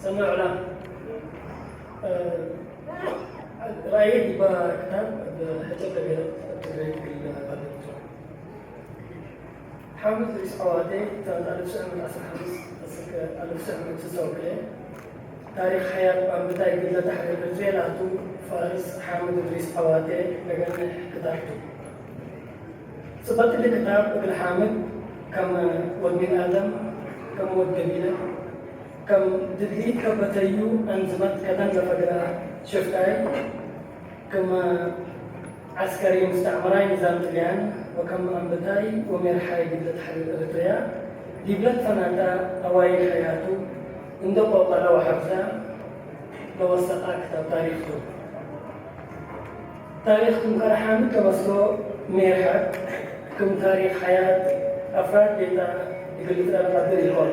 ሰምዑና። ራእይ ዲባ ክታብ ብሕጨ ገቢረ ኣብ ትግራይ ክግለ ኣለቶ። ሓምድ ሪስ ዓዋተ ካብ ኣልፍ ሽሕ ዓሰርተ ሓሙሽተ ኣስከ ኣልፍ ሽሕ ዓሰርተ ክልተ ታሪኽ ሓያት ኣንብታይ ግለ ታሕሪር ዜላቱ ፋርስ ሓምድ ሪስ ዓዋተ ለገንሕ ክታብቱ። ጽበትሊ ክታብ እግል ሓምድ ከም ወድ ቢን ኣደም፣ ከም ወድ ገቢለ፣ ከም ድድሊት ከበተዩ ኣንዝመት ከደን ዘፈግራ ሽፍታይ፣ ከም ዓስከሪ ሙስተዕመራይ ንዛም ጥልያን ወከም ኣንብታይ ወሜርሓይ ግብለ ተሕሪር ኤርትርያ ዲብለት ፈናታ ኣዋይን ሓያቱ እንደ ቆቀለ ወሐብዛ ለወሰቃ ክታብ ታሪኽቱ። ታሪኽ ክም ከረሓምድ ለመስሎ ሜርሐት ክም ታሪኽ ሓያት ኣፍራድ ቤታ ይግልጽ ለመቀድር ይኾን።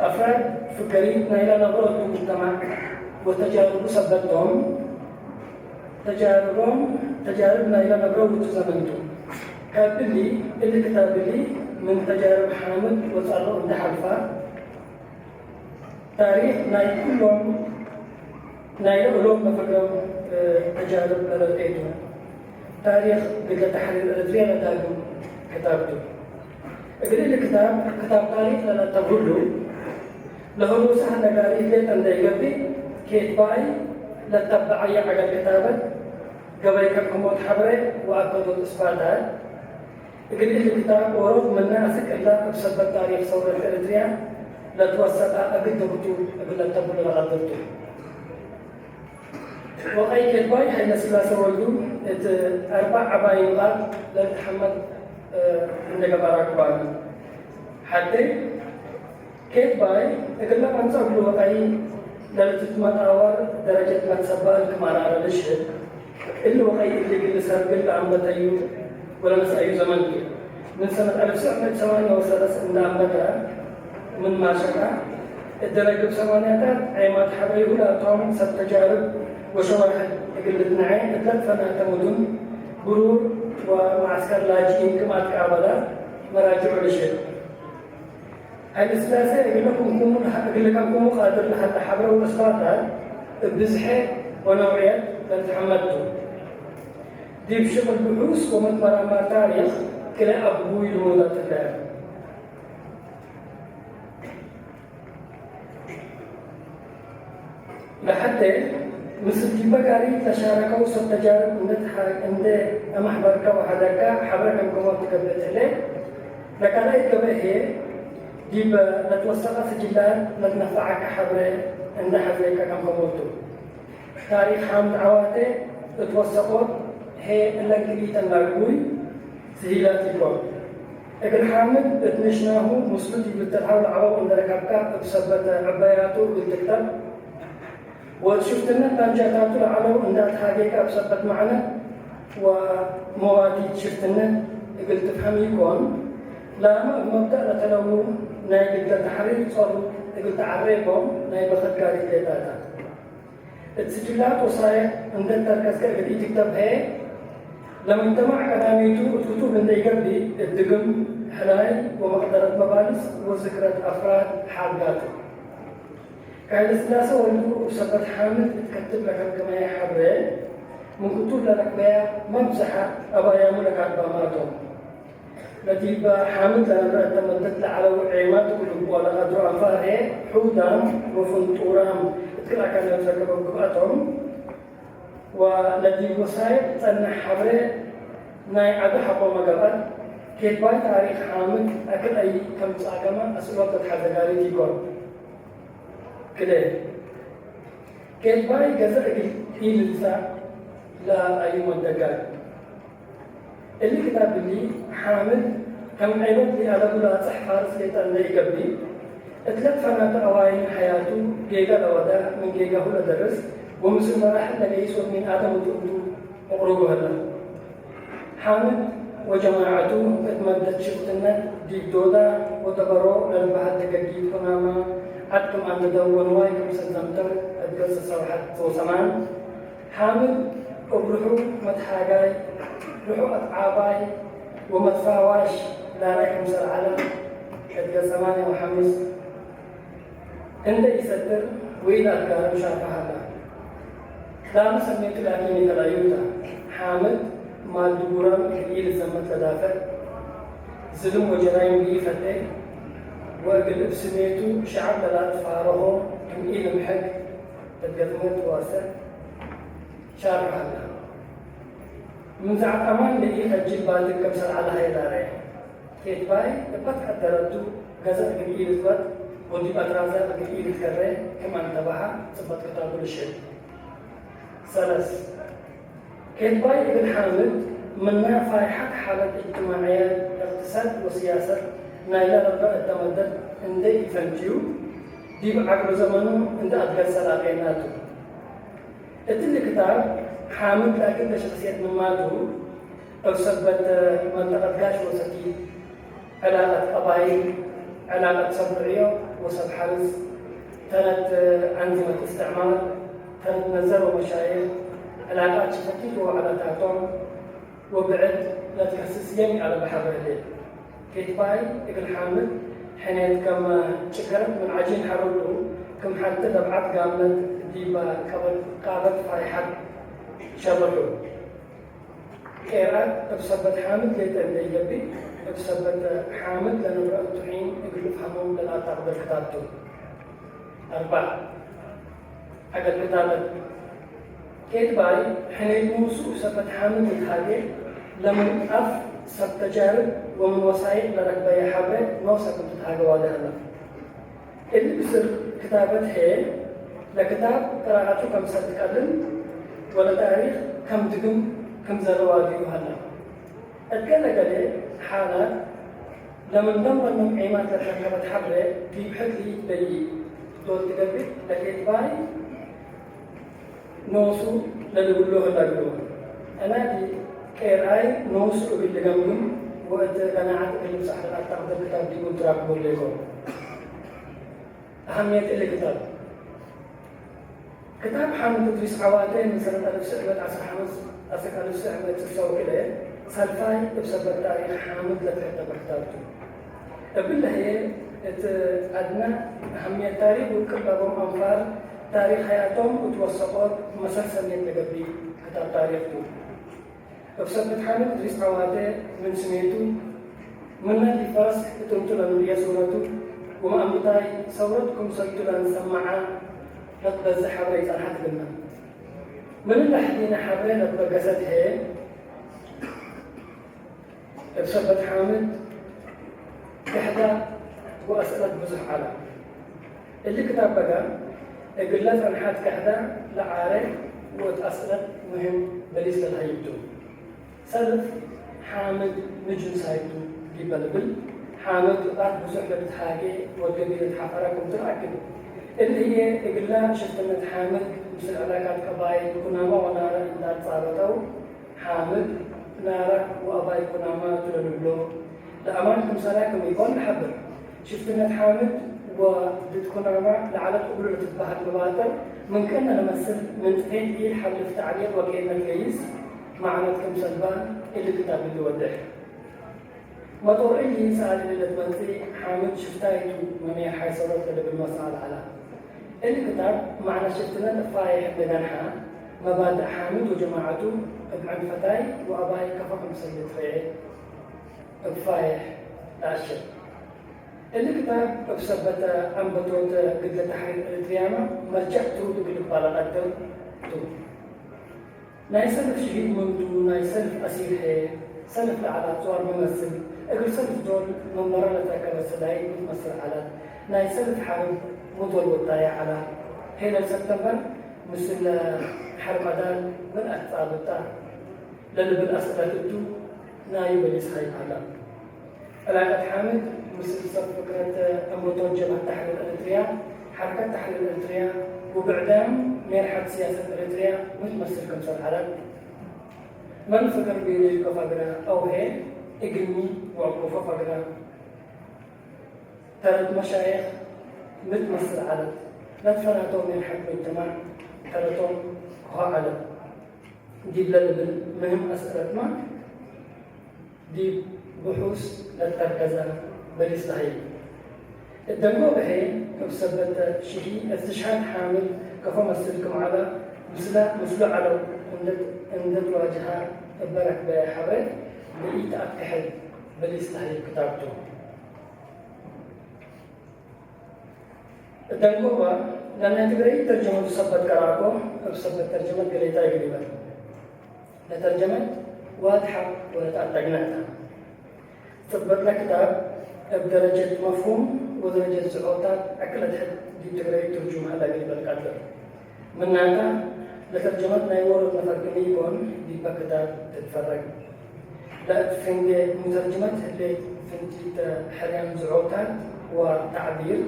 ኣፍራድ ፍገሪት ናይላ ነብረቱ ሙጅተማዕ ወተጃርቡ ሰበቶም ተጃርቦም ተጃርብ ናይላ ነብረ ውቱ ዘመንቱ። ካብ ብሊ እሊ ክታብ ብሊ ምን ተጃርብ ሓምድ ወጻሎ እንደ ሓልፋ ታሪኽ ናይ ኩሎም ናይ ልዕሎም መፈግሮም ተጃርብ ለረድኤቱ ታሪኽ ግለ ተሕሪር ኤርትርያ ለዳግም ክታብቱ። እግል እሊ ክታብ ክታብ ታሪኽ ለለተብህሉ ለህሉሳህ ነጋሪት ሌጠ እንደ ይገብእ ኬትባይ ለተበዐየ ዐገል ክታበት ገበይ ከብክሞት ሐብረ ወአከዶት እስባታት እግል እሊ ክታብ ኦሮት ምነ አስክ እላ እብ ሰበት ታሪክ ሰውረት ኤረትርያ ለትወሰጣ እግል ተግቱ እግል ለተብሉ ለቀድርቱ። ወቀይ ኬድባይ ኃይለ ሥላሴ ወልዱ እት አርባዕ ዓባይ ምቓር ለልትሐመድ እንደ ገባራ ክባሉ። ሐቴ ኬድባይ እግል ለቀንጸ እግሉ ወቀይ ለልትትመጣወር ደረጀት መትሰባል ክማራረ ልሽህድ እሊ ወቀይ እሊ ግል ሰርግል ለአንበተዩ ወለመስአዩ ዘመን ቱ። ምን ሰነት አልፍ ትስዕ ምእት ሰማንያ ወሰለስ እንደ አንበተ ምን ማሸቃ እደረግብ ሰማንያታት ዐይማት ሐበይሁ ለአቶም ሰብ ተጃርብ ወሸዋሕድ እግል ልትነዐ እትለት ፈናተ ሙዱን ብሩር ወመዓስከር ላጅኢን ክም አትቃበለ መራጅዑ ልሽህድ። ኃይለ ሥላሴ እግለ ከምኩሙ ቃድር ለሀለ ሐብረ ወእስባታት እብ ብዝሐ ወነውዕየት ለልትሐመድ ቱ። ዲብ ሽቅል ብሑስ ወመትመራማር ታሪክ ክልኤ አግቡይ ልሙዳት እለ። ለሐቴ ምስል ዲበ ጋሪት ለሻረከው ሰብ ተጃርብ እንደ ተሓ-፣ እንደ ተመሕበርከ ወሐደርካ ሐብረ ከም ከሞት ትገብእ ትሕሌ። ለካልኣይት ገበእ ህዬ ዲብ ለትወሰቀ ስጅላት ለትነፈዓከ ሐብረ እንደ ሐዜከ ከም ከሞቱ። ታሪክ ሓምድ ዐዋቴ እት ወሰቆት ህዬ እለን ክልኢተን ላግቡይ ስሂላት ኢኮን። እግል ሓምድ እት ንሽናሁ ምስሉ ዲብ ልተልሀው ለዐበው እንደ ረከብካ እብ ሰበት ዕበያቱ እግል ትክተብ ወእት ሽፍትነት ዳንጃታቱ ለዐለው እንደ አትሃጌከ እብ ሰበት መዕነት ወመዋዲት ሽፍትነት እግል ትፍሀም ኢኮን። ላመ እብ መብደእ ለተለው ናይ ግደ ተሕሪር ጾር እግል ተዐሬኮም ናይ በክት ጋሪት ሌጣታ። እት ስጅላት ወሳይቅ እንደ ተርከዝከ እግል ኢትክተብ ህዬ፣ ለመጅተማዕ ቀዳሚቱ እት ክቱብ እንደ ኢገብእ እት ድግም፣ ሕላይ ወመቅደረት መባልስ ወዝክረት አፍራድ ሓልጋቱ። ከኃይለ ሥላሴ ወልዱ እብ ሰበት ሓምድ እት ከትብ ለከምከመየ ሐብሬ፣ ምን ክቱብ ለረክበያ መብዝሐ አባያሙ ለካትባማ ቶም። ለዲብ ሓምድ ለነብረ እተ መደት ለዐለው ዔማት እግል ልብቆ ለቀድሮ አንፋር ህዬ፣ ሑዳም ወፍንጡራም እት ክል አካን ለትረከበው ግብአቶም ወለዲብ ወሳይቅ ጸንሕ ሐብሬ ናይ ዐቢ ሐቆ መገብአት። ኬድባይ ታሪክ ሓምድ አክል አይ ከም ጻገመ አስእሎት ለትሐዘ ጋሪት ኢኮን። ክልኤ፣ ኬድባይ ገዘ እግል ኢልልሰዕ ለአዩ መደጋግ። እሊ ክታብ እሊ፣ ሓምድ ከም ዔበት ለአለቡ ላጽሕ ፋርስ ሌጠ እንደ ኢገብእ፣ እትለት ፈናተ አዋይን ሐያቱ ጌጋ ለወደ ምን ጌጋሁ ለደርስ ወምስል መራሕል ለገይስ ወድ ሚን አደም ውጥኡቱ መቅሩቡ ሀለ። ሓምድ ወጀማዐቱ እት መደት ሽፍትነት ዲብ ዶዳ ወደበሮ ለልበሀል ደገጊት ኩናማ ዐድ ክም አንደደው ወንዋይ ክምሰል ዘምተው እት ገጽ ሰብዓት ወሰማን። ሓምድ እብ ርሑ መትሓጋይ፣ ርሑ አትዓባይ ወመትፋዋሽ ላላይ ክምሰል ዐለ እት ገጽ ሰማንያ ወሐምስ። እንደ ኢሰድር ወኢለአትጋርም ሻርፈ ሀላ። ላመ ሰሜቱ ላኪን ኢተላዩታ። ሓምድ ማል ድቡራም እግል ኢልዘመት ለዳፍዕ፣ ዝልም ወጀራይም ኢፈቴ፣ ወእግል እብ ስሜቱ ሸዐብ ለላትፋረሆ ክም ኢልምሕግ እት ገጥመት ዋሰዕ ሻርፈ ሀላ። ምን ዘዐት አማን ለኢከጅል ባድግ ክምሰል ዐለ ሀይላሬ። ኬትባይ እበ ተቀደረቱ ገዘት እግል ኢልትበጥ ወዲብ አትራዛቅ እግል ኢልትከሬ ክም አንተበሀ ጽበጥ ክታቡ ልሽህድ። ሰለስ፣ ኬትባይ እግል ሓምድ ምና ፋይሐት ሓለት እጅትማዕየት፣ እቅትሳድ ወስያሰት ናይለ ለብረ እተ መደት እንዴ ኢፈንትዩ፣ ዲብ ዐግሎ ዘመኑ እንዴ አትገሰ ላቄናቱ። እትሊ ክታብ ሓምድ ላኪን ለሸክስየት ምማቱ እብ ሰበት መንጠቀት ጋሽ ወሰቲ፣ ዕላቀት ቀባይል፣ ዕላቀት ሰብ ርዕዮ ወሰብ ሐርስ፣ ተረት አንዝመት እስትዕማር፣ ተረት ነዘር ወመሻይኽ፣ ዕላቃት ሸፈቲት ወወዕለታቶም ወብዕድ ለትከስስ የም ይአለበ ሐብሬ ህሌት። ኬትባይ እግል ሓምድ ሕኔት ከም ጭገረት ምን ዐጂን ሐረዱ፣ ክም ሐቲ ለብዓት ጋምነት ዲበ ቀበት ቃበት ፋይሐት ሸርሑ። ቄርአት እብ ሰበት ሓምድ ሌጠ እንዴ ኢገብእ፣ እብ ሰበት ሓምድ ለነብረ እቱ ሒን እግል ልፍሀሞም ለልአታቅብል ክታብቱ። አርበዕ፣ ዐገል ክታበት። ኬትባይ ሕኔት ኑሱ እብ ሰበት ሓምድ ልትሃጌ፣ ለምን አፍ ሰብ ተጃርብ ወምን ወሳይቅ ለረክበየ ሐብሬ ኖሰ ክም ትትሃገ ዋዲ ሀለ። እሊ ብስር ክታበት ሄ ለክታብ ቅራኣቱ ከም ሰትቀልን ወለታሪኽ ከም ድግም ከም ዘለዋ ዲዩ ሃላ። እትገለገለ ሓላት ለምንደም በኖም ዒማት ለተረከበት ሓብረ ዲብ ሕድሊ ደይ ዶል ትገብእ ለኬትባይ ኖሱ ለልብሎ ህላግሎ። ኣናዲ ቄርኣይ ኖሱ እብል ልገምግም ወእት ቀናዓት እብል ምሳሕ ለኣታቕደል ክታብ ዲቡ ትራክቦ ሌኮ። ኣሃምየት እሊ ክታብ። ክታብ ሓምድ እድሪስ ዓዋተ ምን ሰነት ኣልፍ ስዕመት ዓስር ሓምስ ዓስር ኣልፍ ስዕመት ስሳው ክለ ሳልፋይ እብ ሰበት ታሪኽ ሓምድ ለትሕተበ ክታብ ቱ። እብል ለህየ እት ኣድና ኣሃምየት ታሪኽ ውቅብ ላቦም ኣንፋር ታሪኽ ሃያቶም እትወሰቆት መሰል ሰሜት ለገብእ ክታብ ታሪኽ ቱ። እብ ሰበት ሓምድ እድሪስ ዓዋተ ምን ስሜቱ ምነ ዲብ ፈረስ እጥንቱ ለንርእየ ሱረቱ ወመኣንብታይ ሰውረት ክምሰልቱ ለንሰመዓ ለትበዝሕ ሓብረ ይጸንሓት ግና። ምን ለሕዲነ ሓብረ ለትበገሰት ህየ እብ ሰበት ሓምድ ክሕዳ ወአስእለት ብዙሕ ዐላ። እሊ ክታብ በጋ እግለ ጸንሓት ከሕዳ ለዓረ ወእት አስእለት ምህም በሊስ ለልሀይብ ቱ። ሰልፍ ሓምድ ምጅንሳይ ቱ ዲበ ልብል፣ ሓምድ እባት ብዙሕ ለልትሃጌ ወገቢ ለትሓፈረ ክም ትንኣክድ። እሊ ህዬ እግላ ሽፍትነት ሓምድ ምስል ዕላቃት ቀባይል ኩናማ ወናረ እንዳትጻበጠው፣ ሓምድ ናረ ወአባይ ኩናማ ቱ ለልብሎ፣ ለአማን ክምሰላ ክም ኢኮን ንሐብር። ሽፍትነት ሓምድ ወድድ ኩናማ ለዐለት እግሉ ለትትበሀል መባጥር ምን ክእነ ለመስል ምን ጥፌት ኢድ ሐልፍ ተዕሊቅ ወኬነት ገይስ መዕነት ክምሰልባ እሊ ክታብ እሊ ወድሕ። መጦር እሊ ሰኣል እሊ ለትመጽእ ሓምድ ሽፍታይ ቱ መሜር ሓይ ሰውረት ለልብል መሰኣል ዐላ። እሊ ክታብ መዕነት ሽፍትነት እፋይሕ እንዴ ገንሓ መባድእ ሓምድ ወጀማዐቱ እብ ዕንፈታይ ወአባይ ከፎ ክምሰል ልትረኤ እብ ፋይሕ ለአሽር። እሊ ክታብ እብ ሰበተ አንበቶተ ግድለ ተሕሪር ኤሪትርያመ መርጀዕ ትሩድ እግል ልባለ ቀድር ቱ። ናይ ሰልፍ ሽሂድ ምንቱ ናይ ሰልፍ አሲር ህዬ፣ ሰልፍ ለዐለ አጽዋር መመስል፣ እግል ሰልፍ ዶል መንበረ ለትረከበ ሰዳይት ሚ ትመስል ዐለት፣ ናይ ሰልፍ ሐርብ ሚ ዶል ወዳየ ዐላ፣ ሄለል ሰብተምበር ምስል ሐርብ አዳል ምን አትጻብጣ ለልብል አስእለት እቱ ናዩ በሊስ ሀይብ ዐላ። ዕላቀት ሓምድ ምስል ሰብ ፍክረት አምበቶት ጀብሀት ተሕሪር ኤሪትርያ፣ ሐረከት ተሕሪር ኤሪትርያ ወብዕዳም ሜርሐት ስያሰት ኤሪትርያ ሚ ትመስል ክምሰል ዐለት፣ መን ፍክር ቤለ ይልከፋ ግና አውሄ እግልሚ ወዕቁፈፋ ግና ተረት መሻይኽ ሚ ትመስል ዐለት፣ ለትፈናተው ሜርሐት ሙጅተማዕ ተረቶም ክሆ ዐለት። ዲብ ለልብል ምህም አስእለትመ ዲብ ብሑስ ለተርከዘ በሊስ ለሀይብ። እት ደንጎበ ህዬ እብ ሰበተ ሽሂ እስትሽሃድ ሓምድ ከፎ መስል ክም ዐለ ምስለ ምስሉ ዐለው እንዴ ትዋጅሀ እበ ረክበ ሐብሬ ለኢተአትክሐል በሊስ ለሀይብ ክታብ ቱ። እት ደንጎበ ለናይ ትግረይት ተርጀመቱ ሰበት ቀራእኮ፣ እብ ሰበት ተርጀመት ገሌታይ እግል ኢበል። ለተርጀመት ወአትሐቅ ወለተአተግነዕ ተ። ጽበጥነ ክታብ እብ ደረጀት መፍሁም ወደረጀት ዝዖታት አክል አድሕድ ዲብ ትግረይት ትርጁም ሀላ እግል ኢበል ቀድር። ምናተ፣ ለተርጀመት ናይ ዎሮት ነፈር ክም ኢኮን ዲበ ክታብ ትትፈረግ። ለእት ፍንጌ ሙተርጅመት ህሌት ፍንቲተ ሕርያን ዝዖታት ወተዕቢር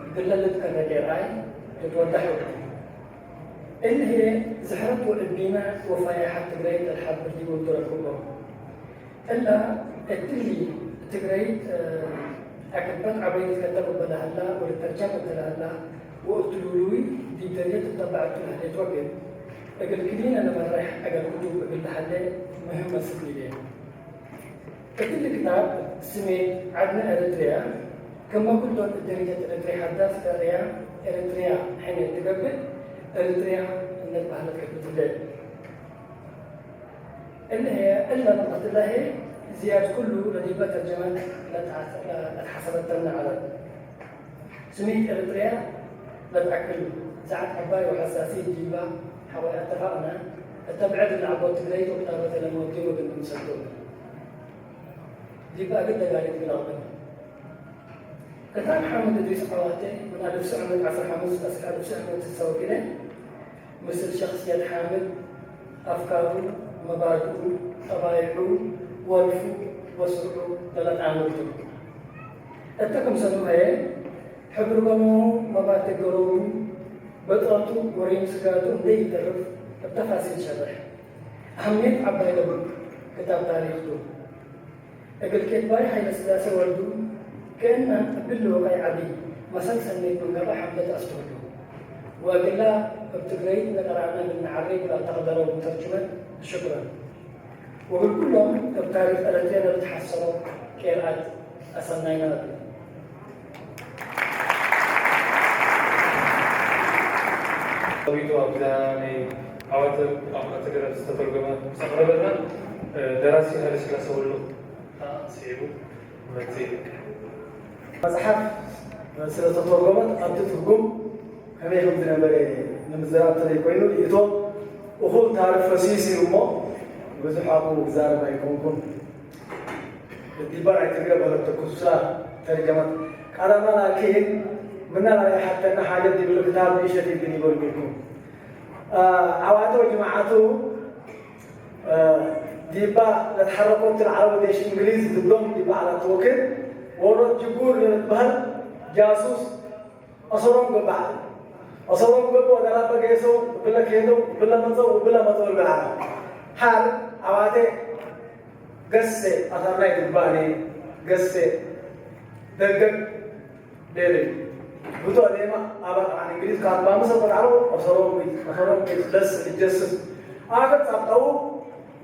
እግለ ልትከረጌ ረአይ ልትወዳሕ ወቅት። እሊ ህዬ ዝሕረት ወዕቢነ ወፋያሓት ትግረይት ለልሐብር ዲቡ ልትረክቦ። እላ እትሊ ትግረይት አክበት ዐበይት ልትከተብ እበ ለሀላ ወልተርጀም እተ ለሀላ ወእት ሉሉይ ዲብ ደርየት እተበዐቱ ለህሌት ወግድ እግል ክሊነ ለመሬሕ አገር ክቱብ እግል ለሀሌ ምህም መስል ሊሌ። እትሊ ክታብ ስሜት ዐድነ ኤረትርያ ክመ ኩልዶል እት ደርየት ኤረትርያ ሐዳስ ደርያ ኤረትርያ ሕኔት ትገብእ ኤረትርያ እንዴ ተበህለት ከትብትለ። እለ ህየ እለ ንቅጠት እለ ህየ ዝያድ ኩሉ ለዲበ ተርጀመት ለትሐሰበተነ ዐለት። ስሜት ኤረትርያ ለትአክል ሰዓት ዐባይ ወሐሳሲት ዲባ ሐቆ አተፋቅነ፣ እተ ብዕድ ለዐቦ ትግረይት ወክታበተ ለመወዴ ወግን ክምሰል ዲበ እግል ደጋሪት ግላቅብን። እታ ሓምድ እድሪስ ዓዋተ፣ ምን ኣልፍ ትሽዓመት ዓሰርተ ሓሙሽተ እስከ ኣልፍ ትሽዓመት ስሳ ወጊነ፣ ምስል ሸኽስየት ሓምድ፣ ኣፍካሩ፣ መባድኡ፣ ጠባይዑ፣ ወልፉ፣ ወስርዑ፣ ለለጣምርቱ። እተ ክምሰሉ ሀየ፣ ሕብሪ ገኖ፣ መባተ ገሮቡ፣ በጠቱ፣ ወሬም ስጋቱ እንደይተርፍ፣ እተ ፋሲል ሸርሕ። ኣህምየት ዓባይ ለቡ፣ ክታብ ታሪኽቱ። እግል ኬትባይ ኃይለ ሥላሴ ወልዱ፣ ክእና እብል ልወቃይ ዓቢ፣ መሰል ሰኔት መንገባ ሓምለት ኣስተውሉ። ወእግላ እብ ትግረይት ነጠራዕና እግል ነዓረይ ብላ ተቕደረው ተርጅመት፣ ሽኩረን። ወእግል ኩሎም እብ ታሪኽ ኤረትርያ ለልትሓሰሮ ቄርኣት ኣሰናይና እብል። ጸዊቱ ኣብዛ ናይ ዓዋተ ቋንቋ ትግረ ዝተተርጎመ ምስ ኣቕረበልና፣ ደራሲ ሃይለስላሰ ወልዱ ከኣ ስዒቡ መጽእ። መጽሓፍ ስለ ዝተተርጎመት ኣብቲ ትርጉም ከመይ ከም ዝነበረ ንምዝራብ እንተዘይኮይኑ፣ ርእይቶ እኹል ታሪኽ ፈሲስ እዩ እሞ፣ ብዙሕ ኣብኡ ክዛረብ ኣይኮንኩን። ዲባ ናይ ትግረ በለቶ ክሱራ ተርጀመት። ቀዳማ ላኪን ምና ናይ ሓተና ሓጀት ዲብል ክታብ ንእሸት ይብል ይበልኩልኩም። ዓዋተ ወጅማዓቱ ዲባ ለትሓረኮት ልዓረቡ ዴሽ እንግሊዝ ድዶም ዲባ ዓላ ተወክል ወሮት ጅጉር ልትበሃል ጃሱስ ኣሰሮም ገባዕ። ኣሰሮም ገቦ ደራበ ገይሶ ብለ ከይዶ ብለ መጸው ብለ መጸው ልበላ። ሓር ዓዋተ ገሴ ኣታርናይ ድባኔ ገሴ ደገግ ሌሌ ብቶ ሌማ ኣባል ዓን እንግሊዝ ካትባሚ ሰብ ቆጣሮ ኣሰሮም ቢት ኣሰሮም ቢት ደስ ልጀስስ ኣገብ ጻብጠው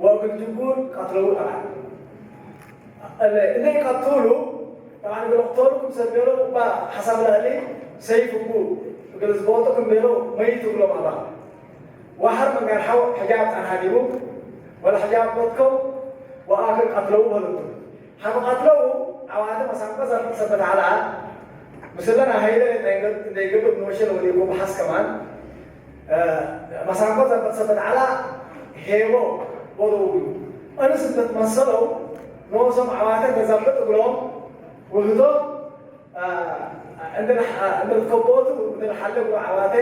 ወግል ጅጉር ቀትለው ጠባል እለ እለ ቀትሉ ጠባል ገለ ቅተሉ ክምሰል ቤሎ እባ ሓሳብ ለእሊ ሰይፍ እቡ እግል ዝቦጦ ክም ቤሎ መይት እብሎም ኣባ ዋሓር መንጋር ሓው ሕጃብ ጻን ሃዲቡ ወላ ሕጃብ ቦትከው ወኣክል ቀትለው በሉቱ ሓብ ቀትለው ዓዋተ መሳንቆ ዘርፍ ሰበት ዓላ ምስለ ናይ ሃይለ እንዳይገብር ንወሸለ ወዲቁ ብሓስ ከማን መሳንቆ ዘርፍ ሰበት ዓላ ሄቦ ወደው እዩ። እንስ እንተትመሰለው ንወሶም ዓዋተ ተዘብጥ እግሎም ውህዶ እንደ ከቦቱ እንደ ሓለ እግሮ ዓዋተ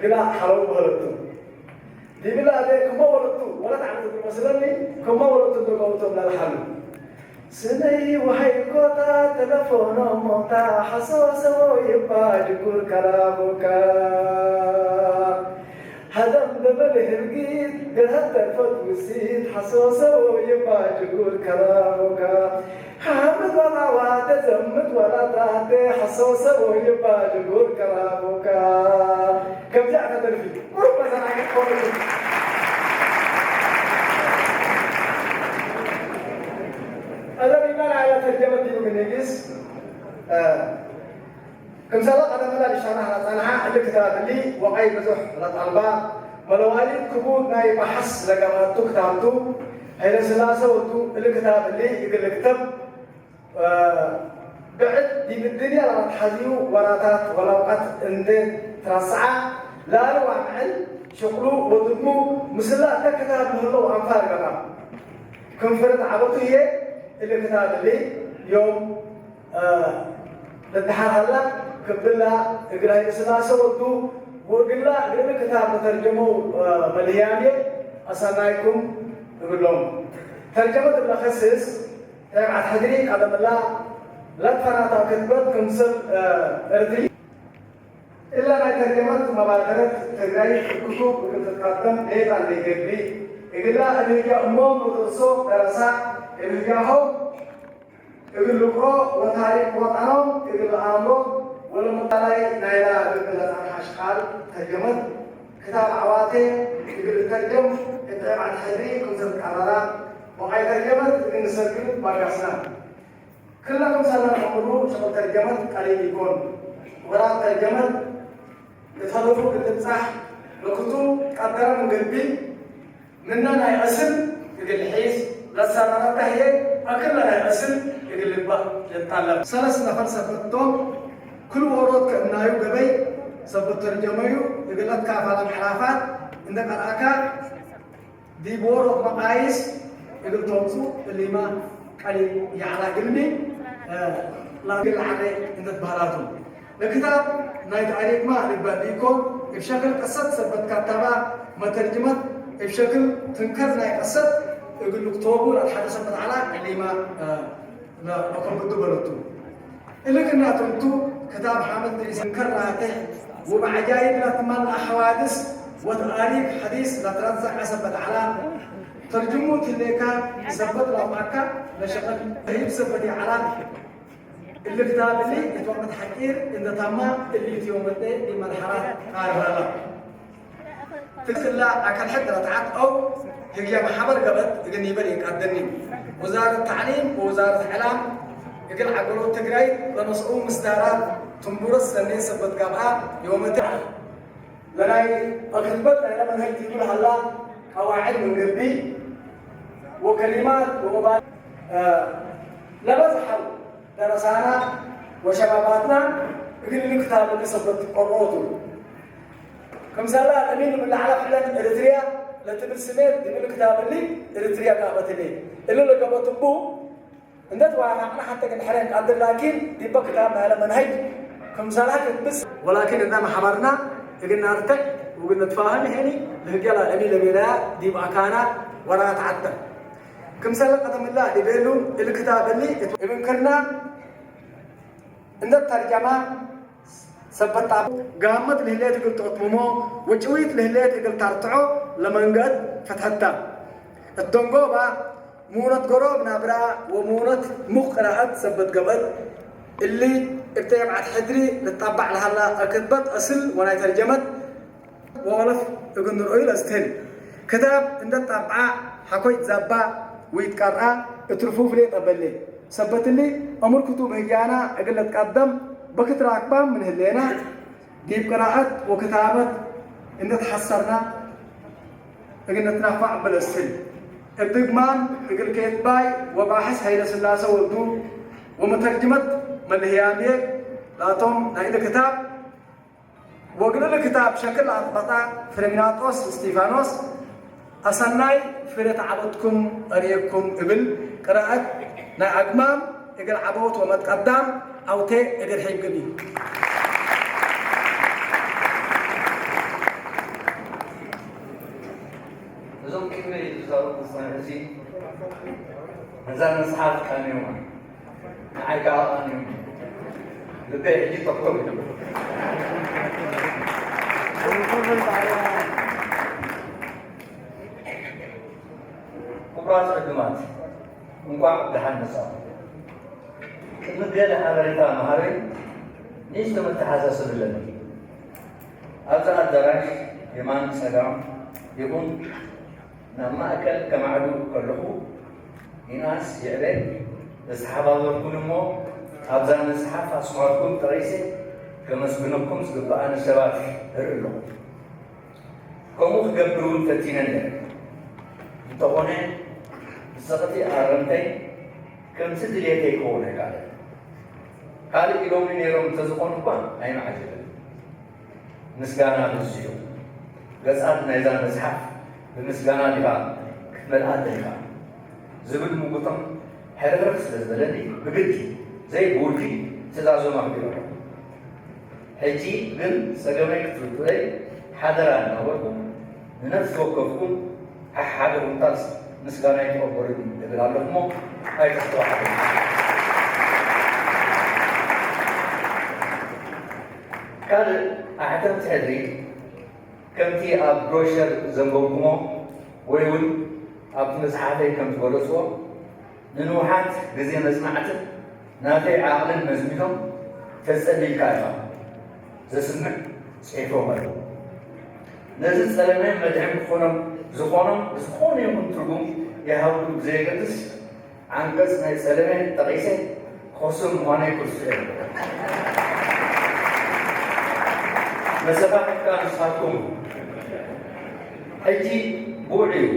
ግላ ሓለው በለቱ ዲብላ ኣደ ክሞ ወለቱ ወለት ዓመት መስለኒ ክሞ ወለቱ እንደገውቶም ላልሓሉ ስነይ ወሃይ ኮታ ተለፎኖ ሞታ ሓሶሰቦ ይባ ጅጉር ከላቦካ ሃደም ደበል ህርጊት ገሃት ተርፈት ውሲት ሓሶሰቦ ይባ ጅጉር ከላቦካ ሓምድ ወላ ዋተ ዘምት ወላ ታተ ሓሶሰቦ ይባ ጅጉር ከላቦካ ከምዚኣ ከተርፊ ቁሩብ መዘናግዒ ክኸውን እዩ። እዛ ቢባል ኣያ ተርጀመት ዲቡ ንግስ ክምሰላ ቀደመላ ልሻና ጸንሓ እሊ ክታብሊ ወቐይ ብዙሕ ለጣልባ መለዋሊድ ክቡድ ናይ ባሕስ ለገባቱ ክታብቱ ኃይለ ሥላሴ ወቱ እሊ ክታብሊ እግል ክተብ ብዕድ ዲብ ድንያ ላትሓዝዩ ወራታት ወላውቀት እንዴ ትረስዓ ላሉ ዋምዕል ሽቅሉ ወድግሙ ምስላ እተ ክታብ ምህለው ኣንፋር ገባ ክንፍርድ ዓበቱ እየ እሊ ክታብ እሊ ዮም ለድሓር ሃላ ክብላ እግል ኃይለ ሥላሴ ወዱ ወእግላ እግል ክታብ ለተርጀመው መልህያምየ ኣሰናይኩም እብሎም። ተርጀመት እብለ ኸስስ ተብዓት ሕድሪ ቀደምላ ለትፈናታ ክትበት ክምስል እርድሪ እላ ናይ ተርጀመት መባደረት ትግራይ ክኩቱ እግል ትትቀደም ሌጣ ዘይገብሪ እግላ እብህጃ እሞም ብጥርሶ ደረሳ እብህጃሆም እግል ልቅሮ ወታሪክ ወጣኖም እግል ኣምሮ ወለመጣላይ ናይላ እግል ለጻን ሓሽቃል ተርጀመት ክታብ ዓዋቴ እግል ተርጀም እጥዕም ዓድ ሕድሪ ክምሰል ቀረራ ወቃይ ተርጀመት እግል ንሰግድ ባጋስና ክላ ክምሰልና ተምሩ ሸቅል ተርጀመት ቀሊል ይኮን ወራት ተርጀመት እተለፉ እግል ትብጻሕ ለክቱ ቀደረ ምን ገልቢ ምነ ናይ ዕስል እግል ሒዝ ለሳመረታ ህዬ ኣክለ ናይ ዕስል እግል ልግባእ ልጣለብ። ሰለስ ነፈር ሰበቶም ክል ዎሮት ከእናዩ ገበይ ሰበት ተርጀመዩ እግል ለትካፈላ መሕላፋት እንደ ቀርአካ ዲብ ዎሮት መቃይስ እግል ተምጹ እሊማ ቀሊል ይዓላ ግልሚ ላግል ዓረ እንደት ባህላቱ ለክታብ ናይ ታሪክ ማ ልባ ዲኮ እብ ሸክል ቀሰት ሰበት ካታባ መተርጅመት እብ ሸክል ትንከር ናይ ቀሰት እግል ክቶቡ ለሓደ ሰበት ዓላ ዕሊማ ለኮብዱ በለቱ። እልክና ትንቱ ክታብ ሓመድ ድሪስ እንከር ራትሕ ወብዓጃይብ ለትመልኣ ሐዋድስ ወተኣሪክ ሐዲስ ለትረዘዐ ሰበት ዓላ ተርጅሙ ትሌካ ሰበት ላባካ ለሸቀል ሪብ ሰበት ዓላ። እሊ ክታብ እሊ እት ወቅት ሐቂር እንደ ታማ እሊ እት ዮመ ዲብ መልሐራት ቃርባላ። ትክላ አካል ሕድ ረትዓት አው ህግየ መሓበር ገበት እግል ኒበል ይቃደኒ። ወዛረት ተዕሊም ወወዛረት ዕላም እግል ዐገሎት ትግራይ ለነስኡ ምስዳራት ትንቡረት ሰኔ ሰበት ጋብአ ዮመት ለናይ አክትበት ናይለ መንሀጅ ዲቡ ለሀላ ቀዋዕድ ምን ግቢ ወከሊማት ወመባዲ ለበዝሐው ደረሳና ወሸባባትና እግል ክታብ እሊ ሰበት ቆርኦቱ። ክምሰላ ለሚን እብለ ዐለ ፍለን ኤሪትሪያ ለትብል ስሜት እግል ክታብ እሊ ኤሪትሪያ ጋበትኒ። እሊ ለገበትቡ እንደ ተዋፋቅና ሐተ ግን ሕረን ቃድር ላኪን ዲበ ክታብ ናይለ መንሀጅ ክምሰላ ክትብስ ወላኪን እንዳ መሐበርና እግል ናርተዕ ወእግል ንትፋህም ሄኒ ለህገላ ለሚ ለቤላያ ዲብ አካና ወራት ዐተ። ክምሰለ ቀደምላ ዲቤሉ እሊ ክታብ እሊ እት እብ እንክርና እንደ ተርጀማ ሰበት ጣብ ጋመት ለህሌት እግል ተአትምሞ ወጭዊት ለህሌት እግል ታርትዖ ለመንገድ ፈትሐታ። እት ደንጎባ ሙነት ገሮብ ናብራ ወሙነት ሙክ ቅራአት ሰበት ገብአት እሊ እብ ተየብዓት ሕድሪ ልትጣባዕ ለሀላ አክትበት አስል ወናይ ተርጀመት ወወለፍ እግል ንርኦዩ ለአስትህል። ክታብ እንደ ጣብዓ ሐኮ ይትዛባ ወይትቀርአ እት ርፉፍ ሌጠ በሌ። ሰበት እሊ አምር ክቱብ ህግያና እግል ልትቀደም በክት ራክባም ምን ህሌና ዲብ ቅራአት ወክታበት እንደ ተሐሰርና እግል ነትናፋዕ በለስል። እብ ድግማን እግል ኬትባይ ወባሕስ ሀይለ ስላሰ ወልዱ ወመተርጅመት መልህያምዬ ላቶም ናይለ ክታብ ወግልል ክታብ ሸክል አጥበጣ ፍሬምናጦስ እስጢፋኖስ፣ አሰናይ ፍሬ ተዓበትኩም እርእየኩም እብል ቅራአት ናይ አግማም እግል ዓቦት ወመትቀዳም አውቴ እግል ሒብ ግቢ። እዞም ቅድመይ ዝዛረቡ ዝጸንሑ እዚ ነዛ መጽሓፍ ቃንዮማ። ንዓይ ከኣ ኣቕንዮም። ልበይ ሕጂ ተኮር ኢሉ። ክቡራት ዕዱማት፣ እንቋዕ ብደሓን መጻኹም። ቅድሚ ገለ ሓበሬታ ምሃበይ ንእሽቶ መተሓሳሰቢ ኣለኒ። ኣብዚ ኣዳራሽ የማን ጸጋም ይኹን ናብ ማእከል ከማዕዱ ከለኹ ይንኣስ ይዕበ ዝተሓባበርኩን እሞ ኣብዛ መጽሓፍ ኣስማትኩም ጠቒሰ ከመስግነኩም ዝግብኣኒ ሰባት እርኢ ኣለኹ። ከምኡ ክገብር እውን ፈቲነ ነይረ። እንተኾነ ብጸቕጢ ኣረምተይ ከምቲ ድሌተይ ክኸውን ኣይከኣለን። ካልእ ኢሎምኒ ነይሮም እንተዝኾኑ እኳ ኣይምዓጀበን። ምስጋና በዚሑ። ገጻት ናይዛ መጽሓፍ ብምስጋና ዲኻ ክትመልኣ ደሊኻ? ዝብል ምጉቶም ሕርኽርኽ ስለ ዝበለኒ ብግዲ ዘይብውልፊ ትእዛዞም ኣኽቢሮም። ሕጂ ግን ጸገመይ ክትፍልጡለይ ሓደራ እናበልኩ ንነፍሲ ወከፍኩም ሓሓደ ኩንታል ምስጋናይ ተቐበሉኒ እብል ኣለኹ እሞ ኣይትሕተዋሓሉ። ካልእ ኣሕተምቲ ሕድሪ ከምቲ ኣብ ብሮሸር ዘንበብኩሞ ወይ እውን ኣብቲ መጽሓፈይ ከም ዝገለጽዎ ንንውሓት ግዜ መጽናዕትን ናተይ ዓቕልን መዝሚዞም ተጸሊልካ ኢኻ ዘስምዕ ጽሒፎም ኣለዉ። ነዚ ጸለመ መድሕን ክኾኖም ዝኾኖም ብዝኾነ ይኹን ትርጉም ይሃብሉ ብዘየገድስ ዓንቀጽ ናይ ጸለመ ጠቒሰ ክኸሶም ምዃነይ ክርስዑ እዮም። መሰኻኽርካ ንስኻትኩም። ሕጂ ብውዕ እዩ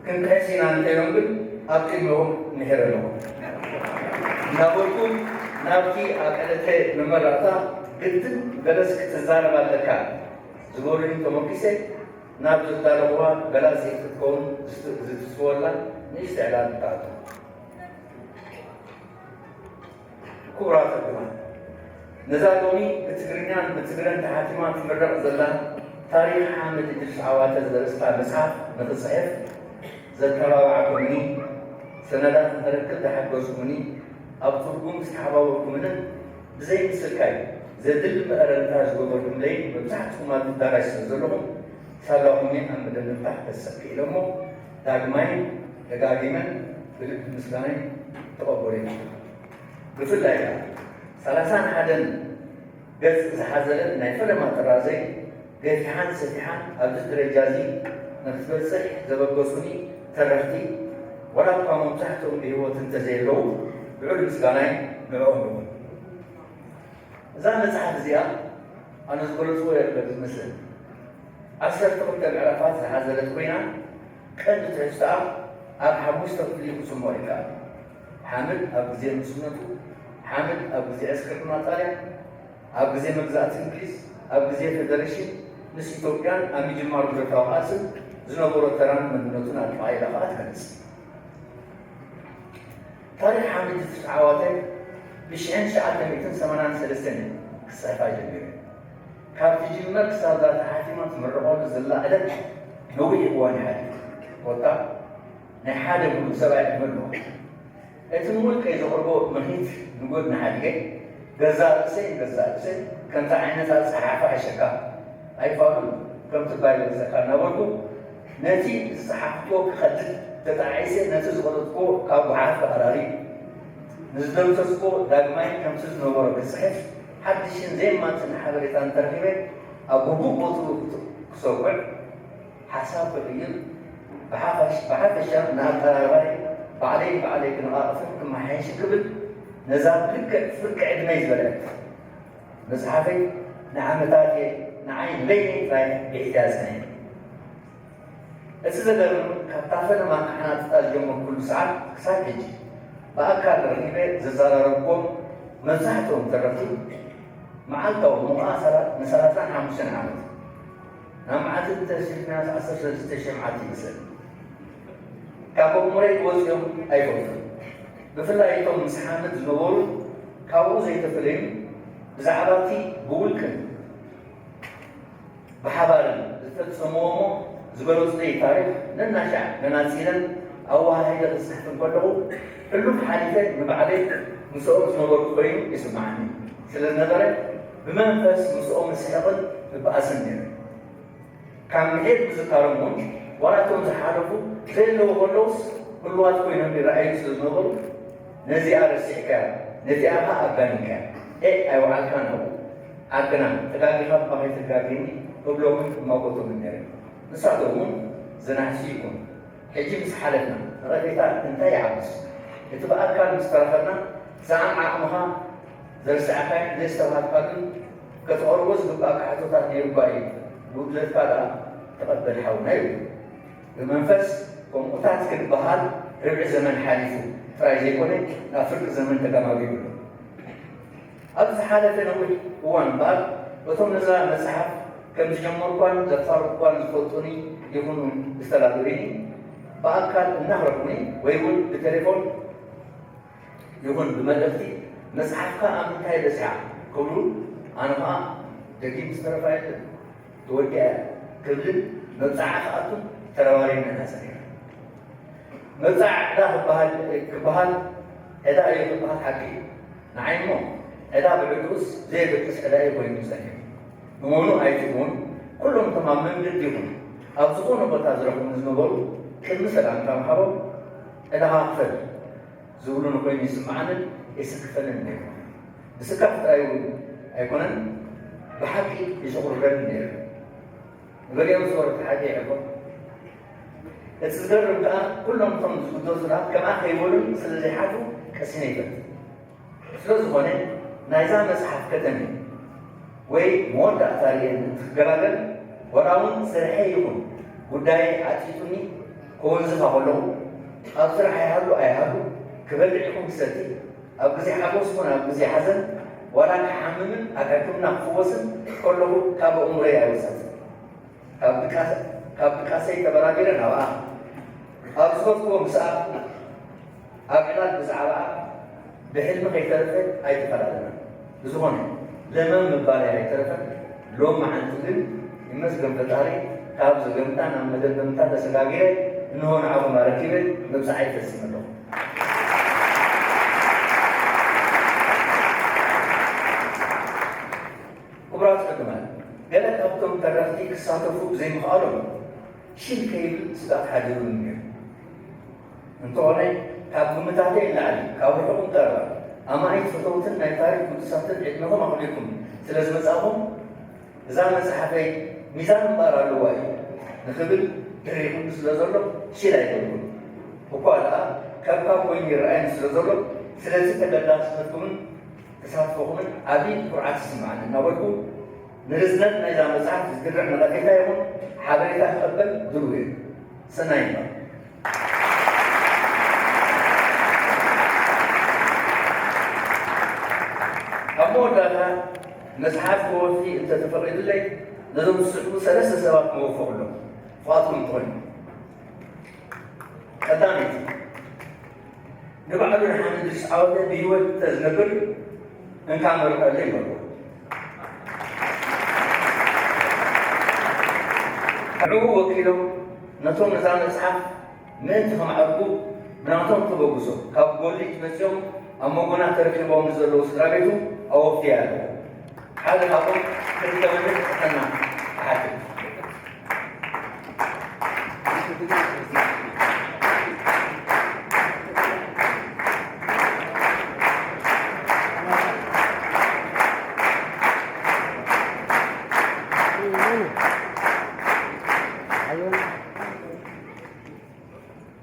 ክንክሕስ ኢና እንተኢሎም ግን ኣብ ቅድሚኦም ምሒረ ኣለኹ። እናበልኩ ናብቲ ኣቀለተ መመረቕታ ግድን ገለስ ክትዛረብ ኣለካ ዝበሉኒ ተመርኪሰ ናብ ዘዳለኹዋ ገላጺት ክትከውን ዝት-፣ ዝትስወላ ንእሽቶ ዕላል ትኣቱ። ክቡራት ኣሕዋት፣ ነዛ ሎሚ ብትግርኛን ብትግረን ተሓቲማ ትምረቕ ዘላ ታሪኽ ሓምድ ኢድሪስ ዓዋተ ዘርእስታ መጽሓፍ ንኽጽሕፍ ዘተባባዕኩምኒ፣ ሰነዳት ንኽረክብ ዝሓገዝኩምኒ፣ ኣብ ትርጉም ዝተሓባበርኩምንን ብዘይ ምስልካይ ዘድሊ መእረምታ ዝገበርኩምለይን መብዛሕትኹም ኣብዚ ኣዳራሽ ስለ ዘለኹም ሳላኹም እየ ኣብ መደምደምታ ክበጽሕ ክኢለ እሞ ዳግማይን ደጋጊመን ብልቢ ምስጋናይ ተቐበሉኒ። ብፍላይ ከኣ ሰላሳን ሓደን ገጽ ዝሓዘለት ናይ ፈለማ ጥራዘይ ገፊሓን ሰፊሓን ኣብዚ ደረጃ እዚ ንክትበጽሕ ዘበገሱኒ ተረኽቲ ዋላ እኳ መብዛሕትኦም ብህይወት እንተዘየለዉ ልዑል ምስጋናይ ንዕኦም ይኹን። እዛ መጽሓፍ እዚኣ ኣነ ዝገለጽዎ የለን ዝመስል ዓሰርተ ክልተ ምዕራፋት ዝሓዘለት ኮይና ቀንዲ ትሕዝቶኣ ኣብ ሓሙሽተ ክፍሊ ክስመሮ ይከኣል። ሓምድ ኣብ ግዜ ንእስነቱ፣ ሓምድ ኣብ ግዜ ዕስክርና ጣልያን፣ ኣብ ግዜ መግዛእቲ እንግሊዝ፣ ኣብ ግዜ ፌደሬሽን ምስ ኢትዮጵያን ኣብ ምጅማር ብረታዊ ቃልስን ዝነበሮ ተራን መንነቱን ኣጠቓሊላ ከኣ ትገልጽ። ታሪኽ ሓምድ ኢድሪስ ዓዋተ ብሽሕን ትሽዓተ ሚእትን ሰማንያን ሰለስተን እዩ ክጽሕፋ ጀሚሩ። ካብ ትጅመር ክሳብ እዛ ተሓቲማ ትምረቐሉ ዘላ ዕለት ነዊሕ እዋን እዩ ሓሊፉ። ኮታ ናይ ሓደ ብሉጽ ሰብኣይ ዕድመ ኣለዋ። እቲ ንውልቀይ ዘቕርቦ ምኽኒት ንጎድኒ ሓዲገ፣ ገዛእ ርእሰይ ንገዛእ ርእሰይ ከምቲ ዓይነት ኣጸሓሕፋ ሕሸካ ኣይፋሉን ከም ትባይ በዘካ እናበልኩ፣ ነቲ ዝጸሓፍክዎ ክኸድድ ተጣዒሰ፣ ነቲ ዝቐረጽክዎ ካብ ጓሓፍ ክኣራሪ፣ ንዝደምሰስክዎ ዳግማይ ከምቲ ዝነበሮ ክጽሕፍ፣ ሓድሽን ዘየማጽእን ሓበሬታ እንተረኺበ፣ ኣብ ግቡእ ቦትኡ ክሰኩዕ፣ ሓሳብ ክቕይር፣ ብሓፈሽ-፣ ብሓፈሻ ንኣቀራርባይ ባዕለይ ንባዕለይ ክነቓቕፍን ክመሓየሽን ክብል፣ ነዛ ብልክዕ ፍርቂ ዕድመይ ዝበልዐት መጽሓፈይ ንዓመታት እየ ንዓይ ንበይነይ ጥራይ ብዒትያ ዝጸኒሐ። እቲ ዘገርም፣ ካብታ ፈለማ ክሓናጥጣ ዝጀመርኩሉ ሰዓት ክሳብ ሕጂ ብኣካል ረኺበ ዘዘራረብክዎም መብዛሕትኦም ተረኽቲ፣ መዓልታዊ ምቑኣሰራት ንሰላሳን ሓሙሽተን ዓመት፣ ናብ መዓልቲ ተሲፍና ዓሰርተ ሰለስተ ሺሕ መዓልቲ ይመስል፣ ካብ ኣእምሮይ ክወጽኦም ኣይፈቱን። ብፍላይ እቶም ምስ ሓምድ ዝነበሩ፣ ካብኡ ዘይተፈለዩ፣ ብዛዕባ እቲ ብውልቅን ብሓባርን ዝፈጸምዎ እሞ ዝገለጹለይ ታሪኽ ነናሻዕ ነናጺለን ኣወሃሂደ ክጽሕፍ እንከለኹ፣ ሕሉፍ ሓሊፈ ንባዕለይ ምስኦም ዝነበርኩ ኮይኑ ይስምዓኒ ስለ ዝነበረ፣ ብመንፈስ ምስኦም እስሕቕን እበኣስን ነይረ። ካብ ምሒር ምዝካሮም እውን፣ ዋላ እቶም ዝሓለፉ ዘየለዉ ከለዉስ ህሉዋት ኮይኖም ይረኣዩ ስለ ዝነበሩ፣ ነዚኣ ረሲዕካያ፣ ነዚኣ ኸኣ ኣጋኒንካያ። ኤእ፣ ኣይወዓልካን ኣብኡ። ዓርክና፣ ተጋጊኻ እባ ከይትጋግየኒ እብሎምን እማጎቶምን ነይረ። ንሳቶም እውን ዝናሕሱ ይኹን። ሕጂ ምስ ሓለፍና፣ ነቐፌታ እንታይ ይዓብስ? እቲ ብኣካል ምስ ተራኸብና፣ ዝዓም ዓቕምኻ ዘርሳዕካዮን ዘየስተብሃልካሉን ከተቕርቦ ዝግባእካ ሕቶታት ነይሩ እኳ እዩ። ጉድለትካ ደኣ ተቐበል ሓውና ይብሉ። ብመንፈስ ከምኡታት ክንበሃል ርብዒ ዘመን ሓሊፉ ጥራይ ዘይኮነ፣ ናብ ፍርቂ ዘመን ተጋማሚሩ ኣሎ። ኣብ ዝሓለፈ ነዊሕ እዋን እምበኣር፣ እቶም ነዛ መጽሓፍ ከም ዝጀመርኳን ዘፋርቕኳን ዝፈልጡኒ ይኹኑ ዝተላበዩኒ፣ ብኣካል እናኽረኹኒ ወይ እውን ብቴሌፎን ይኹን ብመልእኽቲ፣ "መጽሓፍካ ኣብ ምንታይ በጺሓ?" ክብሉ፣ ኣነ ኸኣ፣ "ደጊም ዝተረፋ የለን፣ ተወዲኣ እያ" ክብልን መብጽዓ ክኣቱን ተረባሪብና ኢና ጸኒሕና። መብጽዓ ዕዳ ክበሃል፣ ክበሃል፣ ዕዳ እዩ ክበሃል ሓቂ እዩ። ንዓይ እሞ፣ ዕዳ ብዕድኡስ ዘየገድስ ዕዳ እዩ ኮይኑ ጸኒሑ። እመኑ ኣይትእመኑ፣ ኩሎም እቶም ኣብ መንገዲ ይኹን ኣብ ዝኾነ ቦታ ዝረኽቡኒ ዝነበሩ፣ ቅድሚ ሰላምታ ምሃቦም፣ "ዕዳኻ ክፈል" ዝብሉኒ ኮይኑ ይስምዓንን የሰክፈንን ነይሩ። ብስካፍ ጥራይ እውን ኣይኮነን፣ ብሓቂ የሸቑርረኒ ነይሩ። ንገሊኦም ዝወረደ ሓቂ ይሕልፎም። እቲ ዝገርም ከኣ፣ ኩሎም እቶም ዝግደሱ ሰባት ከምኣ ከይበሉን ስለ ዘይሓቱ ቀሲነ ይፈልጥ። ስለ ዝኾነ፣ ናይዛ መጽሓፍ ከተመ ወይ መወዳእታ ርእየን እንትክገላገል፣ ዋላ እውን ስርሐይ ይኹን ጉዳየይ ዓጢጡኒ ከወንዝፋ ከለኹ፣ ኣብ ስራሕ ይሃሉ ኣይሃሉ፣ ክበልዕ ይኹን ክሰቲ፣ ኣብ ግዜ ሓጎስ ይኹን ኣብ ግዜ ሓዘን፣ ዋላ ክሓምምን ኣብ ሕክምና ክፍወስን ከለኹ ካብ ኣእምሮይ ኣይወጸትን። ካብ ድቃሰ-፣ ካብ ድቃሰይ ተበራቢረ ናብኣ፣ ኣብ ዝኸድኩዎ ምስኣ፣ ኣብ ዕላል ብዛዕባኣ፣ ብሕልሚ ከይተረፈ ኣይተፈላለናን። ብዝኾነ ለመም ምባለይ ኣይተረፈን። ሎም መዓልቲ ግን ይመስገን ፈጣሪ፣ ካብ ዘገምታ ናብ መደምደምታ ተሰጋጊረ፣ እንሆ ንዓኹም ኣረኪበ መብጽዓይ ፈጺመ ኣለኹ። ክቡራት ዕዱማት፣ ገለ ካብቶም ተረኽቲ ክሳተፉ ብዘይምኽኣሎም ሽል ከይብል ስግኣት ሓዲሩኒ ነይሩ። እንተኾነ፣ ካብ ግምታተይ ንላዕሊ፣ ካብ ርሑቕን ቀረባን ኣማኢት ፈተውትን ናይ ታሪኽ ቅዱሳትን ዕድመኹም ኣኽሊልኩም ስለ ዝመጻእኹም፣ እዛ መጽሓፈይ ሚዛን እምበኣር ኣለዋ እዩ ንኽብል ድሕሪኹም ስለ ዘሎ ሽል ኣይበልኩን። እኳ ደኣ ከብካብ ኮይኑ ይረኣየኒ ስለ ዘሎ፣ ስለዚ ተገዳስነትኩምን ተሳትፎኹምን ዓቢ ኩርዓት ይስምዓኒ እናበልኩ፣ ንርዝነት ናይዛ መጽሓፍ ዝድርዕ ነቐፌታ ይኹን ሓበሬታ ክቕበል ድሉው እየ። ሰናይ እምበኣር። ኣብ መወዳእታ፣ መጽሓፍ ክወፊ እንተተፈቒዱለይ፣ ነዞም ዝስዕቡ ሰለስተ ሰባት ክወፍኹሎም ፍቓድኩም እንተኾይኑ። ቀዳመይቲ፣ ንባዕሉ ንሓመድ ድሪስ ዓወተ ብህይወት እንተዝነብር እንካ መርቐለይ በልዎ። ንዕኡ ወኪሎም ነቶም ነዛ መጽሓፍ ምእንቲ ከማዕርጉ ብናቶም ተበግሶ ካብ ጎሊት መጺኦም ኣብ መንጎና ተረኺቦም ንዘለዉ ስድራ ቤቱ ኣወፍየ ኣለኹ። ሓደ ካብኦም ክልተ መምህር ትሕትና እሓትት።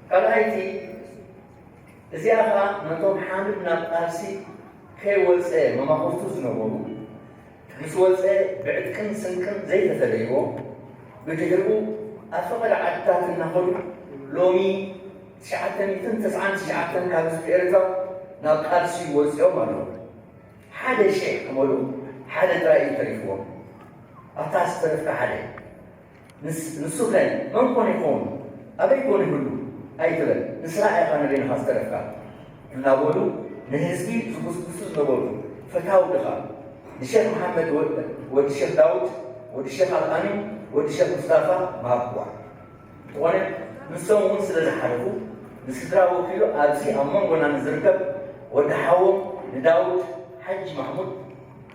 ካልኣይቲ፣ እዚኣ ኸኣ ነቶም ሓመድ ናብ ቃልሲ ከይወጸ መማኽርቱ ዝነበሩ፣ ምስ ወጸ ብዕጥቅን ስንቅን ዘይተፈለይዎ፣ ብድሕሪኡ ኣብ ፈቐዶ ዓድታት እናኸዱ ሎሚ ትሽዓተ ሚእትን ተስዓን ትሽዓተን ካብ ህዝቢ ኤርትራ ናብ ቃልሲ ወጺኦም ኣለዉ። ሓደ ሽሕ ክመልኡ ሓደ ጥራይ እዩ ተሪፍዎም። ኣብታ ዝተረፍካ ሓደ። ንስ-፣ ንሱ ከ መን ኮን ይኸውን? ኣበይ ኮን ይህሉ? ኣይትበል። ንስኻ ኢኻ ንበይንኻ ዝተረፍካ። እናበሉ ንህዝቢ ዝጉስጉሱ ዝነበሩ ፈታው ድኻ ንሼኽ መሓመድ ወ-፣ ወዲ ሼኽ ዳውድ፣ ወዲ ሼኽ ኣልኣሚን፣ ወዲ ሼኽ ሙስጣፋ ማኳ። እንተኾነ ንሶም እውን ስለ ዝሓለፉ፣ ንስድራ ወኪሉ ኣብዚ ኣብ መንጎና ንዝርከብ ወዲ ሓዎም ንዳውድ ሓጂ ማሕሙድ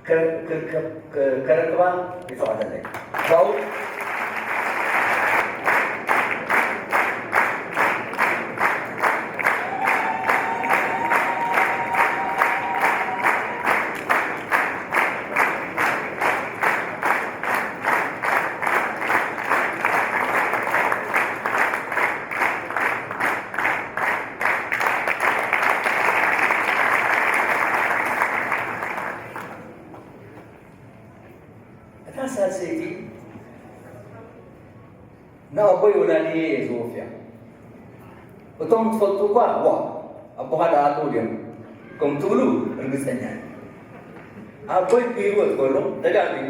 ከ-፣ ከ-፣ ከ-፣ ከ-፣ ከረክባ ይፈቐደለይ። ዳውድ እታ ሳልሰይቲ ንኣቦይ ወላዲየ እየ ዝወፍያ። እቶም ትፈልጡ እኳ፣ ዋ፣ ኣቦኻ ደኣ ኣለዉ ድዮም ከም ትብሉ ርግጸኛ እየ። ኣቦይ ብህይወት ከሎ ደጋጊሙ፣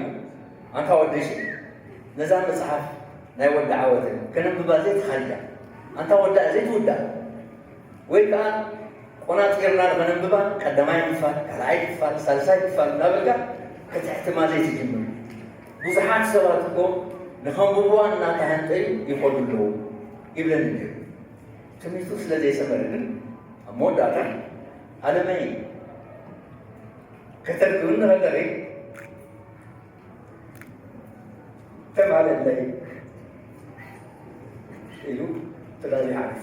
ኣንታ ወደይ፣ ነዛ መጽሓፍ ናይ ወዲ ዓወተ ከነንብባ ዘይትኻልያ፣ ኣንታ ወዳ ዘይትውዳእ፣ ወይ ከኣ ቆናጺርና ንኸነንብባ ቀዳማይ ክፋል፣ ካልኣይ ክፋል፣ ሳልሳይ ክፋል እናበልካ ከተሕትማ ዘይትጅምር። ብዙሓት ሰባት እኮ ንኸንብብዋ እናተሃንጠዩ ይኸዱ ኣለዉ ይብለኒ ነይሩ። ትምህርቱ ስለ ዘይሰመረ ግን ኣብ መወዳእታ ኣለመይ ከተርክብኒ ከለኺ ተማለለይ ኢሉ ተዳልዩ ሓሊፉ።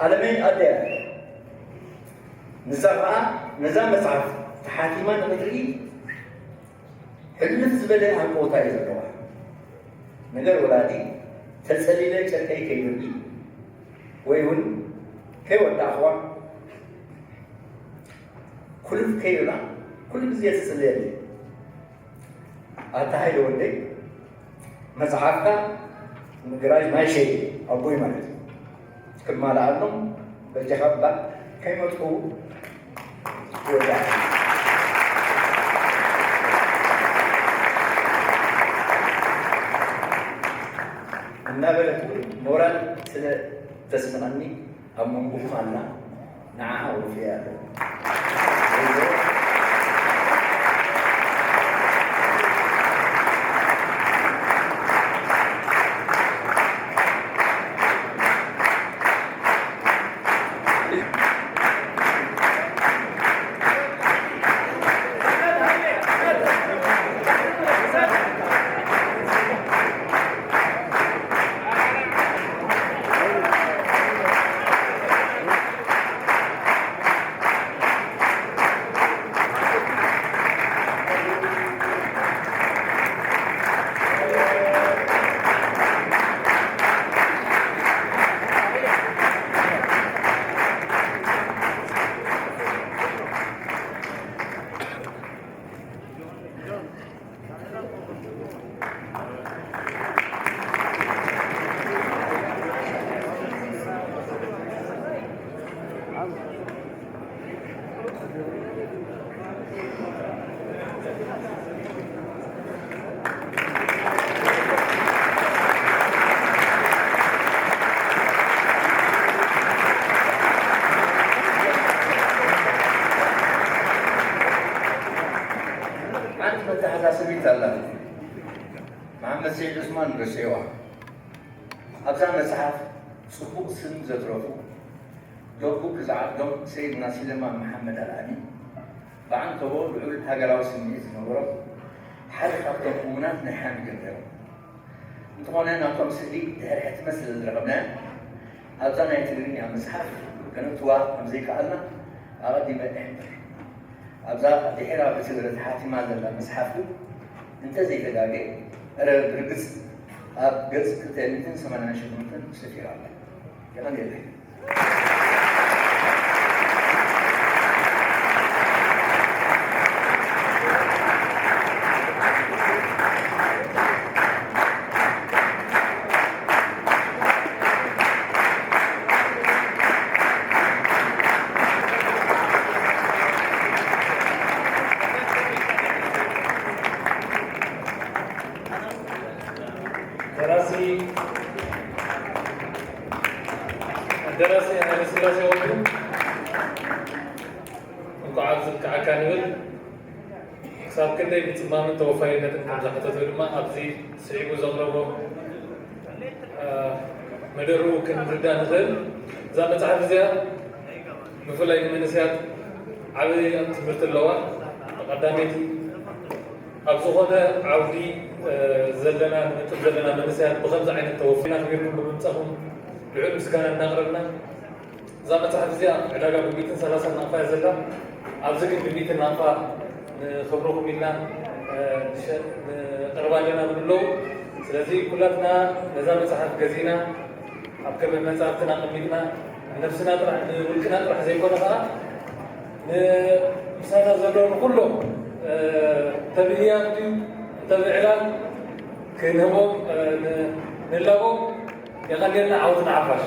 ኣለመይ ኣደያ ንሳ ኸዓ ነዛ መጽሓፍ ተሓቲማ ንኽትርኢ ሕልፍ ዝበለ ሃንቀውታ እዩ ዘለዋ። ነገር ወላዲ ተጸሊለ ጨርቀይ ከይብሊ ወይ እውን ከይወዳእኽዋ ኩልፍ ከይብላ ኩሉ ግዜ ትጽልየለይ። ኣታ ሃይለ ወደይ መጽሓፍካ ምግራጅ ማይ ሸይ ኣቦይ ማለት እዩ። ክማልኣሎም በጃኻ እባ ከይመጽኡ ይወዳእካ። እናበለት እውን ሞራል ስለ ተስንቐኒ ኣብ መንጎኹም ኣላ፣ ንዓኣ ወፍየ ኣለኹ። ሓንቲ መተሓሳሰቢት ኣላ። መሓመድ ሰይድ ዑስማን ረሲዕዋ። ኣብዛ መጽሓፍ ጽቡቕ ስም ዘትረፉ ዶብ ክዝዓብዶም ሰይድና ሲለማን መሓመድ ኣልኣሚን ብዓንተቦ ልዑል ሃገራዊ ስምዒት ዝነበሮም ሓደ ካብቶም እሙናት ናይ ሓሚዶም ነይሮም። እንተኾነ ናብቶም ስእሊ ድሕሪ ሕትመት ስለ ዝረኸብናያ ኣብዛ ናይ ትግርኛ መጽሓፍ ከነእትዋ ከም ዘይከኣልና ኣቐዲመ እሕብር። ኣብዛ ድሒራ ብትግረ ተሓቲማ ዘላ መጽሓፍ ግን እንተዘይተጋግየ፣ እረ ብርግጽ ኣብ ገጽ ክልተ ሚእትን ሰማንያን ሸሞንተን ሰፊራ ኣላ። የቐንየለይ። ደራሲ ደራሲ ሃይለስላሴ ወልዱ፣ እንኳዕ ኣብዚ በቃዕካ ንብል። ክሳብ ክንደይ ምጽማምን ተወፋይነትን ከም ዘሕተቶ ድማ ኣብዚ ስዒቡ ዘቕረቦ፣ እ፣ መደርኡ ክንርዳእ ንኽእል። እዛ መጽሓፍ እዚኣ ብፍላይ ንመንእሰያት ዓቢ ትምህርቲ ኣለዋ። ቀዳመይቲ ኣብ ዝኾነ ዓውዲ፣ እ፣ ዘለና፣ ንነጥብ ዘለና መንእሰያት ብኸምዚ ዓይነት ተወፊና ኣኽቢርኩም ብምምጻኹም ልዑል ምስጋና እናቕረብና፣ እዛ መጽሓፍ እዚኣ ዕዳጋ ብሚእትን ሰላሳን ናቕፋ እያ ዘላ። ኣብዚ ግን ብሚእትን ናቕፋ ንኽብርኹም ኢልና፣ እ፣ ንሸ-፣ ንቕርባ ኣለና ንብሎ። ስለዚ ኩላትና ነዛ መጽሓፍ ገዚእና ኣብ ከብዕ መጻሕፍትና ኣቐሚጥና ንነብስና ጥራሕ፣ ንውልቅና ጥራሕ ዘይኮነ ኸኣ ን-፣ ምሳና ዘለዉ ንኹሎም፣ እ፣ ተብህያት ድዩ፣ ተብዕላል ክንህቦም፣ እ፣ ን-፣ ንላቦም። የቐንየልና፣ ዓወት ንሓፋሽ።